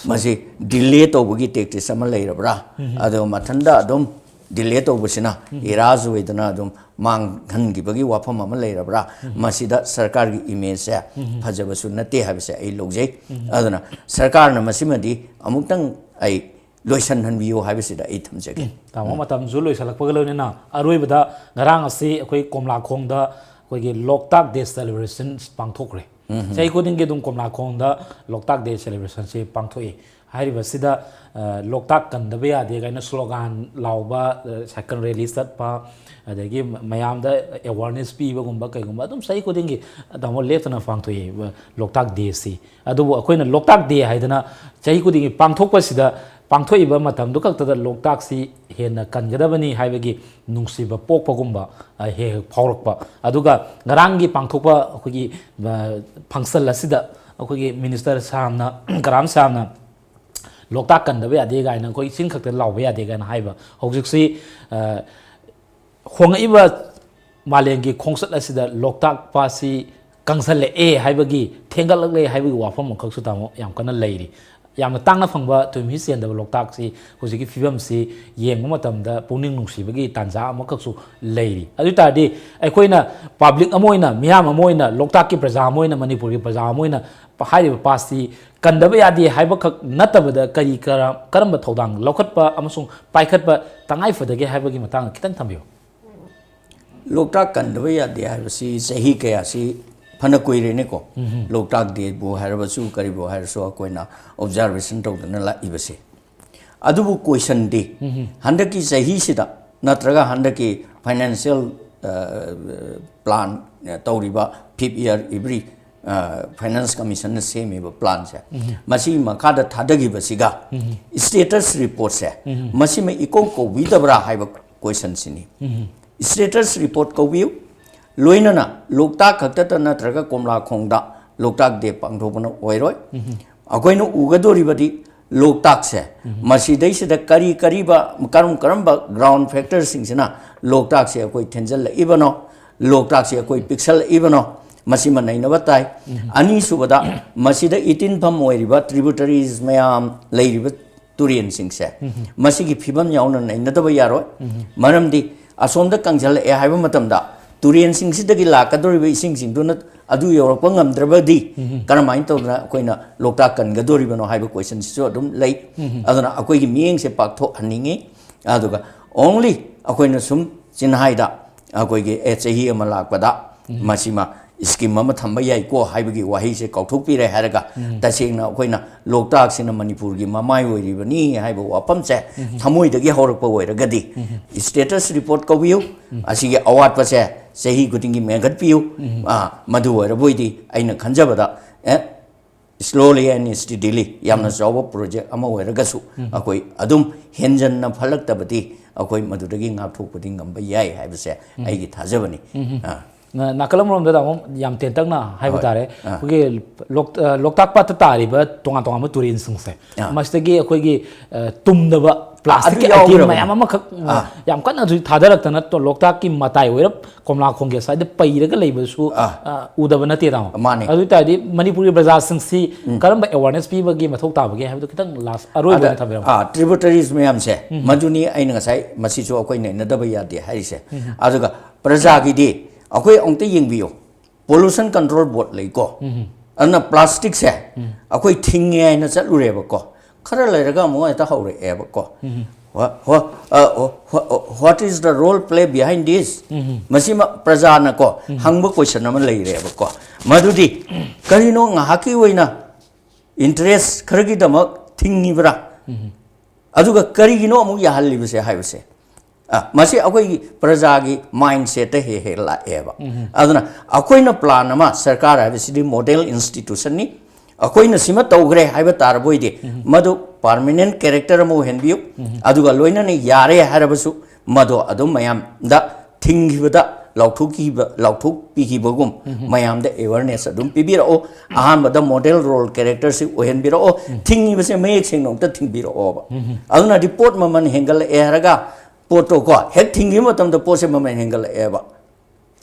ꯃꯁꯤ ꯗꯤꯂꯦ ꯇꯧꯕꯒꯤ ꯇꯦꯛꯇꯤꯁ ꯑꯃ ꯂꯩꯔꯕ꯭ꯔꯥ? ꯑꯗꯣ ꯃꯊꯟꯇ ꯑꯗꯨꯝ ꯗꯤꯂꯦ ꯇꯧꯕꯁꯤꯅ ꯏꯔꯥꯖ ꯑꯣꯏꯗꯅ ꯑꯗꯨꯝ ꯃꯥꯡꯍꯟꯈꯤꯕꯒꯤ ꯋꯥꯐꯝ ꯑꯃ ꯂꯩꯔꯕ꯭ꯔꯥ? ꯃꯁꯤꯗ ꯁꯔꯀꯥꯔꯒꯤ ꯏꯃꯦꯖꯁꯦ ꯐꯖꯕꯁꯨ ꯅꯠꯇꯦ ꯍꯥꯏꯕꯁꯦ ꯑꯩ ꯂꯧꯖꯩ꯫ ꯑꯗꯨꯅ ꯁꯔꯀꯥꯔꯅ ꯃꯁꯤꯃꯗꯤ ꯑꯃꯨꯛꯇꯪ ꯑꯩ ꯂꯣꯏꯁꯤꯟꯍꯟꯕꯤꯌꯨ ꯍꯥꯏꯕꯁꯤꯗ ꯑꯩ ꯊꯝꯖꯒꯦ꯫ ꯇꯥꯃꯣ, ꯃꯇꯝꯁꯨ ꯂꯣꯏꯁꯤꯜꯂꯛꯄꯒ ꯂꯣꯏꯅꯅ ꯑꯔꯣꯏꯕꯗ ꯉꯔꯥꯡ ꯑꯁꯤ ꯑꯩꯈꯣꯏ ꯀꯣꯝꯂꯥꯈꯣꯡꯗ ꯑꯩꯈꯣꯏꯒꯤ ꯂꯣꯛꯇꯥꯛ ꯗꯦ ꯁꯦꯂꯦꯕ꯭ꯔꯦꯁꯟ ꯄꯥꯡꯊꯣꯛꯈ꯭ꯔꯦ꯫ ꯆꯍꯤ ꯈꯨꯗꯤꯡꯒꯤ ꯑꯗꯨꯝ ꯀꯣꯝꯂꯥꯈꯣꯡꯗ ꯂꯣꯛꯇꯥꯛ ꯗꯦ ꯁꯦꯂꯦꯕ꯭ꯔꯦꯁꯟꯁꯦ ꯄꯥꯡꯊꯣꯛꯏ꯫ ꯍꯥꯏꯔꯤꯕꯁꯤꯗ, ꯑ, ꯂꯣꯛꯇꯥꯛ ꯀꯟꯗꯕ ꯌꯥꯗꯦ ꯀꯥꯏꯅ ꯁ꯭ꯂꯣꯒꯥꯟ ꯂꯥꯎꯕ, ꯑ, ꯁꯥꯏꯀꯜ ꯔꯦꯂꯤ ꯆꯠꯄ, ꯑꯗꯒꯤ ꯃ-, ꯃꯌꯥꯝꯗ ꯑꯦꯋꯥꯔꯅꯦꯁ ꯄꯤꯕꯒꯨꯝꯕ ꯀꯩꯒꯨꯝꯕ ꯑꯗꯨꯝ ꯆꯍꯤ ꯈꯨꯗꯤꯡꯒꯤ, ꯇꯥꯃꯣ, ꯂꯦꯞꯇꯅ ꯄꯥꯡꯊꯣꯛꯏ, ꯑ, ꯂꯣꯛꯇꯥꯛ ꯗꯦꯁꯤ꯫ ꯑꯗꯨꯕꯨ ꯑꯩꯈꯣꯏꯅ ꯂꯣꯛꯇꯥꯛ ꯗꯦ ꯍꯥꯏꯗꯅ ꯆꯍꯤ ꯈꯨꯗꯤꯡꯒꯤ ꯄꯥꯡꯊꯣꯛꯄꯁꯤꯗ, ꯄꯥꯡꯊꯣꯛꯏꯕ ꯃꯇꯝꯗꯨ ꯈꯛꯇꯗ ꯂꯣꯛꯇꯥꯛꯁꯤ ꯍꯦꯟꯅ ꯀꯟꯒꯗꯕꯅꯤ ꯍꯥꯏꯕꯒꯤ ꯅꯨꯡꯁꯤꯕ ꯄꯣꯛꯄꯒꯨꯝꯕ, ꯑ, ꯍꯦꯛ ꯍꯦꯛ ꯐꯥꯎꯔꯛꯄ꯫ ꯑꯗꯨꯒ ꯉꯔꯥꯡꯒꯤ ꯄꯥꯡꯊꯣꯛꯄ ꯑꯩꯈꯣꯏꯒꯤ, ꯑ, ꯐꯪꯁꯟ ꯑꯁꯤꯗ ꯑꯩꯈꯣꯏꯒꯤ ꯃꯤꯅꯤꯁꯇꯔ ꯁꯥꯝꯅ, ꯀꯔꯥꯝ ꯁꯥꯝꯅ ꯂꯣꯛꯇꯥꯛ ꯀꯟꯗꯕ ꯌꯥꯗꯦ ꯀꯥꯏꯅ, ꯑꯩꯈꯣꯏ ꯆꯤꯡ ꯈꯛꯇ ꯂꯥꯎꯕ ꯌꯥꯗꯦ ꯀꯥꯏꯅ ꯍꯥꯏꯕ꯫ ꯍꯧꯖꯤꯛꯁꯤ, ꯑ, ꯍꯣꯡꯉꯛꯏꯕ ꯃꯥꯂꯦꯝꯒꯤ ꯈꯣꯡꯆꯠ ꯑꯁꯤꯗ ꯂꯣꯛꯇꯥꯛ ꯄꯥꯠꯁꯤ ꯀꯪꯁꯜꯂꯛꯑꯦ ꯍꯥꯏꯕꯒꯤ, ꯊꯦꯡꯒꯠꯂꯛꯂꯦ ꯍꯥꯏꯕꯒꯤ ꯋꯥꯐꯝ ꯑꯃꯈꯛꯁꯨ, ꯇꯥꯃꯣ, ꯌꯥꯝ ꯀꯟꯅ ꯂꯩꯔꯤ꯫ ꯌꯥꯝꯅ ꯇꯥꯡꯅ ꯐꯪꯕ ꯇꯨꯝꯍꯤ ꯆꯦꯟꯗꯕ ꯂꯣꯛꯇꯥꯛꯁꯤ ꯍꯧꯖꯤꯛꯀꯤ ꯐꯤꯕꯝꯁꯤ ꯌꯦꯡꯕ ꯃꯇꯝꯗ ꯄꯨꯛꯅꯤꯡ ꯅꯨꯡꯁꯤꯕꯒꯤ ꯇꯥꯟꯖꯥ ꯑꯃꯈꯛꯁꯨ ꯂꯩꯔꯤ꯫ ꯑꯗꯨ ꯑꯣꯏ ꯇꯥꯔꯗꯤ ꯑꯩꯈꯣꯏꯅ, ꯄꯕ꯭ꯂꯤꯛ ꯑꯃ ꯑꯣꯏꯅ, ꯃꯤꯌꯥꯝ ꯑꯃ ꯑꯣꯏꯅ, ꯂꯣꯛꯇꯥꯛꯀꯤ ꯄ꯭ꯔꯖꯥ ꯑꯃ ꯑꯣꯏꯅ, ꯃꯅꯤꯄꯨꯔꯒꯤ ꯄ꯭ꯔꯖꯥ ꯑꯃ ꯑꯣꯏꯅ ꯍꯥꯏꯔꯤꯕ ꯄꯥꯠꯁꯤ ꯀꯟꯗꯕ ꯌꯥꯗꯦ ꯍꯥꯏꯕꯈꯛ ꯅꯠꯇꯕꯗ ꯀꯔꯤ ꯀꯔ-, ꯀꯔꯝꯕ ꯊꯧꯗꯥꯡ ꯂꯧꯈꯠꯄ ꯑꯃꯁꯨꯡ ꯄꯥꯏꯈꯠꯄ ꯇꯉꯥꯏ ꯐꯗꯒꯦ ꯍꯥꯏꯕꯒꯤ ꯃꯇꯥꯡꯗ ꯈꯤꯇꯪ ꯊꯝꯕꯤꯌꯨ꯫ ꯂꯣꯛꯇꯥꯛ ꯀꯟꯗꯕ ꯌꯥꯗꯦ ꯍꯥꯏꯕꯁꯤ ꯆꯍꯤ ꯀꯌꯥꯁꯤ ꯐꯅ ꯀꯨꯏꯔꯦꯅꯦꯀꯣ꯫ ꯂꯣꯛꯇꯥꯛ ꯗꯦꯕꯨ ꯍꯥꯏꯔꯕꯁꯨ, ꯀꯔꯤꯕꯨ ꯍꯥꯏꯔꯁꯨ, ꯑꯩꯈꯣꯏꯅ ꯑꯣꯕꯖꯥꯔꯕꯦꯁꯟ ꯇꯧꯗꯨꯅ ꯂꯥꯛꯏꯕꯁꯦ꯫ ꯑꯗꯨꯕꯨ ꯀꯣꯏꯁꯟꯗꯤ, ꯍꯟꯗꯛꯀꯤ ꯆꯍꯤꯁꯤꯗ ꯅꯠꯇ꯭ꯔꯒ ꯍꯟꯗꯛꯀꯤ ꯐꯥꯏꯅꯥꯟꯁꯤꯌꯦꯜ ꯄ꯭ꯂꯥꯟ ꯇꯧꯔꯤꯕ, ꯐꯤꯐ ꯏꯌꯥꯔ ꯑꯦꯚ꯭ꯔꯤ ꯐꯥꯏꯅꯥꯟꯁ ꯀꯃꯤꯁꯟꯅ ꯁꯦꯝꯃꯤꯕ ꯄ꯭ꯂꯥꯟꯁꯦ, ꯃꯁꯤꯒꯤ ꯃꯈꯥꯗ ꯊꯥꯗꯈꯤꯕꯁꯤꯒ ꯁ꯭ꯇꯦꯇꯁ ꯔꯤꯄꯣꯔꯠꯁꯦ, ꯃꯁꯤꯃ ꯏꯀꯧ ꯀꯧꯕꯤꯗꯕ꯭ꯔꯥ ꯍꯥꯏꯕ ꯀꯣꯏꯁꯟꯁꯤꯅꯤ꯫ Status report ꯀꯧꯕꯤꯌꯨ꯫ ꯂꯣꯏꯅꯅ ꯂꯣꯛꯇꯥꯛ ꯈꯛꯇꯗ ꯅꯠꯇ꯭ꯔꯒ ꯀꯣꯝꯂꯥꯈꯣꯡꯗ ꯂꯣꯛꯇꯥꯛ ꯗꯦ ꯄꯥꯡꯊꯣꯛꯄꯅ ꯑꯣꯏꯔꯣꯏ꯫ ꯑꯩꯈꯣꯏꯅ ꯎꯒꯗꯧꯔꯤꯕꯗꯤ ꯂꯣꯛꯇꯥꯛꯁꯦ, ꯃꯁꯤꯗꯩꯁꯤꯗ ꯀꯔꯤ ꯀꯔꯤꯕ, ꯀꯔꯝ ꯀꯔꯝꯕ ꯒ꯭ꯔꯥꯎꯟ ꯐꯦꯛꯇꯔꯁꯤꯡꯁꯤꯅ ꯂꯣꯛꯇꯥꯛꯁꯦ ꯑꯩꯈꯣꯏ ꯊꯦꯟꯖꯜꯂꯛꯏꯕꯅꯣ, ꯂꯣꯛꯇꯥꯛꯁꯦ ꯑꯩꯈꯣꯏ ꯄꯤꯛꯁꯜꯂꯛꯏꯕꯅꯣ, ꯃꯁꯤꯃ ꯅꯩꯅꯕ ꯇꯥꯏ꯫ ꯑꯅꯤꯁꯨꯕꯗ, ꯃꯁꯤꯗ ꯏꯇꯤꯟꯐꯝ ꯑꯣꯏꯔꯤꯕ ꯇ꯭ꯔꯤꯕꯨꯇꯔꯤꯁ ꯃꯌꯥꯝ ꯂꯩꯔꯤꯕ ꯇꯨꯔꯦꯟꯁꯤꯡꯁꯦ, ꯃꯁꯤꯒꯤ ꯐꯤꯕꯝ ꯌꯥꯎꯅ ꯅꯩꯅꯗꯕ ꯌꯥꯔꯣꯏ꯫ ꯃꯔꯝꯗꯤ ꯑꯁꯣꯝꯗ ꯀꯪꯁꯤꯜꯂꯛꯑꯦ ꯍꯥꯏꯕ ꯃꯇꯝꯗ ꯇꯨꯔꯦꯟꯁꯤꯡꯁꯤꯗꯒꯤ ꯂꯥꯛꯀꯗꯧꯔꯤꯕ ꯏꯁꯤꯡꯁꯤꯡꯗꯨꯅ ꯑꯗꯨ ꯌꯧꯔꯛꯄ ꯉꯝꯗ꯭ꯔꯕꯗꯤ ꯀꯔꯝꯍꯥꯏꯅ ꯇꯧꯗꯅ ꯑꯩꯈꯣꯏꯅ ꯂꯣꯛꯇꯥꯛ ꯀꯟꯒꯗꯧꯔꯤꯕꯅꯣ ꯍꯥꯏꯕ ꯀꯣꯏꯁꯟꯁꯤꯁꯨ ꯑꯗꯨꯝ ꯂꯩ꯫ ꯑꯗꯨꯅ ꯑꯩꯈꯣꯏꯒꯤ ꯃꯤꯠꯌꯦꯡꯁꯦ ꯄꯥꯛꯊꯣꯛꯍꯟꯅꯤꯡꯉꯤ꯫ ꯑꯗꯨꯒ only ꯑꯩꯈꯣꯏꯅ ꯁꯨꯝ ꯆꯤꯟꯍꯥꯏꯗ ꯑꯩꯈꯣꯏꯒꯤ, ꯑꯦ, ꯆꯍꯤ ꯑꯃ ꯂꯥꯛꯄꯗ ꯃꯁꯤꯃ ꯁ꯭ꯀꯤꯝ ꯑꯃ ꯊꯝꯕ ꯌꯥꯏꯀꯣ ꯍꯥꯏꯕꯒꯤ ꯋꯥꯍꯩꯁꯦ ꯀꯥꯎꯊꯣꯛꯄꯤꯔꯦ ꯍꯥꯏꯔꯒ, ꯇꯁꯦꯡꯅ ꯑꯩꯈꯣꯏꯅ ꯂꯣꯛꯇꯥꯛꯁꯤꯅ ꯃꯅꯤꯄꯨꯔꯒꯤ ꯃꯃꯥꯏ ꯑꯣꯏꯔꯤꯕꯅꯤ ꯍꯥꯏꯕ ꯋꯥꯐꯝꯁꯦ ꯊꯃꯣꯏꯗꯒꯤ ꯍꯧꯔꯛꯄ ꯑꯣꯏꯔꯒꯗꯤ, ꯁ꯭ꯇꯦꯇꯁ ꯔꯤꯄꯣꯔꯠ ꯀꯧꯕꯤꯌꯨ, ꯑꯁꯤꯒꯤ ꯑꯋꯥꯠꯄꯁꯦ ꯆꯍꯤ ꯈꯨꯗꯤꯡꯒꯤ ꯃꯦꯟꯈꯠꯄꯤꯌꯨ꯫ ꯑ, ꯃꯗꯨ ꯑꯣꯏꯔꯕꯣꯏꯗꯤ ꯑꯩꯅ ꯈꯟꯖꯕꯗ, ꯑꯦ, slowly and steadily, ꯌꯥꯝꯅ ꯆꯥꯎꯕ ꯄ꯭ꯔꯣꯖꯦꯛ ꯑꯃ ꯑꯣꯏꯔꯒꯁꯨ, ꯑꯩꯈꯣꯏ ꯑꯗꯨꯝ ꯍꯦꯟꯖꯟꯅ ꯐꯠꯂꯛꯇꯕꯗꯤ ꯑꯩꯈꯣꯏ ꯃꯗꯨꯗꯒꯤ ꯉꯥꯛꯊꯣꯛꯄꯗꯤ ꯉꯝꯕ ꯌꯥꯏ ꯍꯥꯏꯕꯁꯦ ꯑꯩꯒꯤ ꯊꯥꯖꯕꯅꯤ꯫ ꯑꯥ꯫ ꯅꯥꯀꯜ ꯑꯃꯔꯣꯝꯗ ꯇꯥꯃꯣ ꯌꯥꯝ ꯇꯦꯟꯇꯛꯅ ꯍꯥꯏꯕ ꯇꯥꯔꯦ, ꯑꯩꯈꯣꯏꯒꯤ ꯂꯣꯛ-, ꯑ, ꯂꯣꯛꯇꯥꯛ ꯄꯥꯠꯇ ꯇꯥꯔꯤꯕ ꯇꯣꯉꯥꯟ ꯇꯣꯉꯥꯟꯕ ꯇꯨꯔꯦꯟꯁꯤꯡꯁꯦ, ꯃꯁꯤꯗꯒꯤ ꯑꯩꯈꯣꯏꯒꯤ, ꯑ, ꯇꯨꯝꯗꯕ ꯄ꯭ꯂꯥꯁꯇꯤꯛꯀꯤ ꯑꯗꯨ ꯌꯥꯎꯈ꯭ꯔꯕꯅꯤ꯫ ꯑꯥꯏꯇꯦꯝ ꯃꯌꯥꯝ ꯑꯃꯈꯛ ꯑꯥ꯫ ꯌꯥꯝ ꯀꯟꯅ ꯍꯧꯖꯤꯛ ꯊꯥꯗꯔꯛꯇꯅ ꯇꯣ-, ꯂꯣꯛꯇꯥꯛꯀꯤ ꯃꯇꯥꯏ ꯑꯣꯏꯔꯞ ꯀꯣꯝꯂꯥꯈꯣꯡꯒꯤ ꯁ꯭ꯋꯥꯏꯗ ꯄꯩꯔꯒ ꯂꯩꯕꯁꯨ ꯑꯥ꯫ ꯑ, ꯎꯗꯕ ꯅꯠꯇꯦ, ꯇꯥꯃꯣ꯫ ꯃꯥꯅꯤ꯫ ꯑꯗꯨ ꯑꯣꯏ ꯇꯥꯔꯗꯤ ꯃꯅꯤꯄꯨꯔꯒꯤ ꯄ꯭ꯔꯖꯥꯁꯤꯡꯁꯤ ꯀꯔꯝꯕ ꯑꯦꯋꯥꯔꯅꯦꯁ ꯄꯤꯕꯒꯤ ꯃꯊꯧ ꯇꯥꯕꯒꯦ ꯍꯥꯏꯕꯗꯨ ꯈꯤꯇꯪ ꯂꯥꯁ ꯑꯔꯣꯏꯕ ꯑꯣꯏꯅ ꯊꯝꯕꯤꯔꯝꯃꯣ꯫ ꯇ꯭ꯔꯤꯕꯨꯇꯔꯤꯁ ꯃꯌꯥꯝꯁꯦ, ꯃꯗꯨꯅꯤ ꯑꯩꯅ ꯉꯁꯥꯏ, ꯃꯁꯤꯁꯨ ꯑꯩꯈꯣꯏ ꯅꯩꯅꯗꯕ ꯌꯥꯗꯦ ꯍꯥꯏꯔꯤꯁꯦ꯫ ꯑꯗꯨꯒ ꯄ꯭ꯔꯖꯥꯒꯤꯗꯤ ꯑꯩꯈꯣꯏ ꯑꯃꯨꯛꯇ ꯌꯦꯡꯕꯤꯌꯨ, ꯄꯣꯂꯨꯁꯟ ꯀꯟꯇ꯭ꯔꯣꯜ ꯕꯣꯔꯗ ꯂꯩꯀꯣ, ꯑꯗꯨꯅ ꯄ꯭ꯂꯥꯁꯇꯤꯛꯁꯦ ꯑꯩꯈꯣꯏ ꯊꯤꯡꯉꯦ ꯍꯥꯏꯅ ꯆꯠꯂꯨꯔꯦꯕꯀꯣ, ꯈꯔ ꯂꯩꯔꯒ ꯑꯃꯨꯛ ꯍꯦꯛꯇ ꯍꯧꯔꯛꯑꯦꯕꯀꯣ꯫ What, what, uh, what, what is the role play behind this? ꯃꯁꯤꯃ ꯄ꯭ꯔꯖꯥꯅꯀꯣ ꯍꯪꯕ ꯀꯣꯏꯁꯟ ꯑꯃ ꯂꯩꯔꯦꯕꯀꯣ꯫ ꯃꯗꯨꯗꯤ ꯀꯔꯤꯅꯣ ꯉꯥꯏꯍꯥꯛꯀꯤ ꯑꯣꯏꯅ ꯏꯟꯇꯔꯦꯁ ꯈꯔꯒꯤꯗꯃꯛ ꯊꯤꯡꯉꯤꯕ꯭ꯔꯥ? ꯑꯗꯨꯒ ꯀꯔꯤꯒꯤꯅꯣ ꯑꯃꯨꯛ ꯌꯥꯍꯜꯂꯤꯕꯁꯦ ꯍꯥꯏꯕꯁꯦ, ꯑ, ꯃꯁꯤ ꯑꯩꯈꯣꯏꯒꯤ ꯄ꯭ꯔꯖꯥꯒꯤ ꯃꯥꯏꯟ ꯁꯦꯠꯇ ꯍꯦꯛ ꯍꯦꯛ ꯂꯥꯛꯑꯦꯕ꯫ ꯑꯗꯨꯅ ꯑꯩꯈꯣꯏꯅ ꯄ꯭ꯂꯥꯟ ꯑꯃ, ꯁꯔꯀꯥꯔ ꯍꯥꯏꯕꯁꯤꯗꯤ ꯃꯣꯗꯦꯜ ꯏꯟꯁꯇꯤꯇ꯭ꯌꯨꯁꯟꯅꯤ, ꯑꯩꯈꯣꯏꯅ ꯁꯤꯃ ꯇꯧꯈ꯭ꯔꯦ ꯍꯥꯏꯕ ꯇꯥꯔꯕꯣꯏꯗꯤ, ꯃꯗꯨ ꯄꯥꯔꯃꯤꯅꯦꯟ ꯀꯦꯔꯦꯛꯇꯔ ꯑꯃ ꯑꯣꯏꯍꯟꯕꯤꯌꯨ꯫ ꯑꯗꯨꯒ ꯂꯣꯏꯅꯅ ꯌꯥꯔꯦ ꯍꯥꯏꯔꯕꯁꯨ ꯃꯗꯣ ꯑꯗꯨꯝ ꯃꯌꯥꯝꯗ ꯊꯤꯡꯈꯤꯕꯗ ꯂꯥꯎꯊꯣꯛꯈꯤꯕ, ꯂꯥꯎꯊꯣꯛꯄꯤꯈꯤꯕꯒꯨꯝ ꯃꯌꯥꯝꯗ ꯑꯦꯋꯦꯔꯅꯦꯁ ꯑꯗꯨꯝ ꯄꯤꯕꯤꯔꯛꯑꯣ꯫ ꯑꯍꯥꯟꯕꯗ ꯃꯣꯗꯦꯜ ꯔꯣꯜ ꯀꯦꯔꯦꯛꯇꯔꯁꯤ ꯑꯣꯏꯍꯟꯕꯤꯔꯛꯑꯣ꯫ ꯊꯤꯡꯉꯤꯕꯁꯦ ꯃꯌꯦꯛ ꯁꯦꯡꯅ ꯑꯝꯇ ꯊꯤꯡꯕꯤꯔꯛꯑꯣꯕ꯫ ꯑꯗꯨꯅꯗꯤ ꯄꯣꯠ ꯃꯃꯜ ꯍꯦꯟꯒꯠꯂꯛꯑꯦ ꯍꯥꯏꯔꯒ ꯄꯣꯠꯇꯣ ꯀꯣ ꯍꯦꯛ ꯊꯤꯡꯈꯤꯕ ꯃꯇꯝꯗ ꯄꯣꯠꯁꯦ ꯃꯃꯜ ꯍꯦꯟꯒꯠꯂꯛꯑꯦꯕ꯫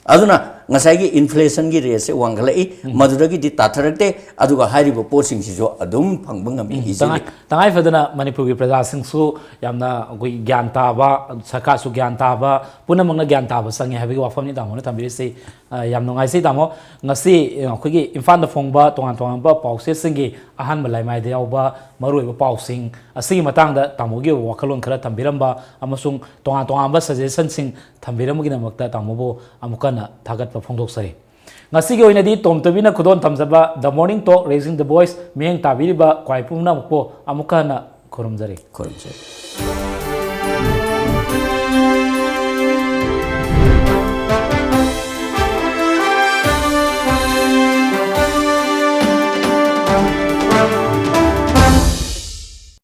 ꯑꯗꯨꯅ ꯉꯁꯥꯏꯒꯤ ꯏꯟꯐ꯭ꯂꯦꯁꯟꯒꯤ ꯔꯦꯠꯁꯦ ꯋꯥꯡꯈꯠꯂꯛꯏ, ꯃꯗꯨꯗꯒꯤꯗꯤ ꯇꯥꯊꯔꯛꯇꯦ꯫ ꯑꯗꯨꯒ ꯍꯥꯏꯔꯤꯕ ꯄꯣꯠꯁꯤꯡꯁꯤꯁꯨ ꯑꯗꯨꯝ ꯐꯪꯕ ꯉꯝꯃꯤ ꯏꯖꯤꯂꯤ꯫ ꯇꯉꯥꯏ ꯇꯉꯥꯏ ꯐꯗꯅ ꯃꯅꯤꯄꯨꯔꯒꯤ ꯄ꯭ꯔꯖꯥꯁꯤꯡꯁꯨ ꯌꯥꯝꯅ ꯑꯩꯈꯣꯏ ꯒ꯭ꯌꯥꯟ ꯇꯥꯕ, ꯁꯔꯀꯥꯔꯁꯨ ꯒ꯭ꯌꯥꯟ ꯇꯥꯕ, ꯄꯨꯝꯅꯃꯛꯅ ꯒ꯭ꯌꯥꯟ ꯇꯥꯕ ꯆꯪꯉꯦ ꯍꯥꯏꯕꯒꯤ ꯋꯥꯐꯝꯅꯤ ꯇꯥꯃꯣꯅ ꯊꯝꯕꯤꯔꯤꯁꯤ꯫ ꯑ, ꯌꯥꯝ ꯅꯨꯡꯉꯥꯏꯖꯩ ꯇꯥꯃꯣ꯫ ꯉꯁꯤ ꯑꯩꯈꯣꯏꯒꯤ ꯏꯝꯐꯥꯜꯗ ꯐꯣꯡꯕ ꯇꯣꯉꯥꯟ ꯇꯣꯉꯥꯟꯕ ꯄꯥꯎꯆꯦꯁꯤꯡꯒꯤ ꯑꯍꯥꯟꯕ ꯂꯥꯏꯃꯥꯏꯗ ꯌꯥꯎꯕ ꯃꯔꯨꯑꯣꯏꯕ ꯄꯥꯎꯁꯤꯡ ꯑꯁꯤꯒꯤ ꯃꯇꯥꯡꯗ ꯇꯥꯃꯣꯒꯤ ꯑꯣꯏꯕ ꯋꯥꯈꯜꯂꯣꯟ ꯈꯔ ꯊꯝꯕꯤꯔꯝꯕ ꯑꯃꯁꯨꯡ ꯇꯣꯉꯥꯟ ꯇꯣꯉꯥꯟꯕ ꯁꯖꯦꯁꯟꯁꯤꯡ ꯊꯝꯕꯤꯔꯝꯕꯒꯤꯗꯃꯛꯇ ꯇꯥꯃꯣꯕꯨ ꯑꯃꯨꯛꯀ ꯍꯟꯅ ꯊꯥꯒꯠꯄ ꯐꯣꯡꯗꯣꯛꯆꯔꯤ꯫ ꯉꯁꯤꯒꯤ ꯑꯣꯏꯅꯗꯤ ꯇꯣꯝ ꯇꯣꯕꯤꯅ ꯈꯨꯗꯣꯜ ꯊꯝꯖꯕ The Morning Talk Raising the Voice ꯃꯤꯠꯌꯦꯡ ꯇꯥꯕꯤꯔꯤꯕ ꯈ꯭ꯋꯥꯏ ꯄꯨꯝꯅꯃꯛꯄꯨ ꯑꯃꯨꯛꯀ ꯍꯟꯅ ꯈꯨꯔꯨꯝꯖꯔꯤ꯫ ꯈꯨꯔꯨꯝꯖꯔꯤ꯫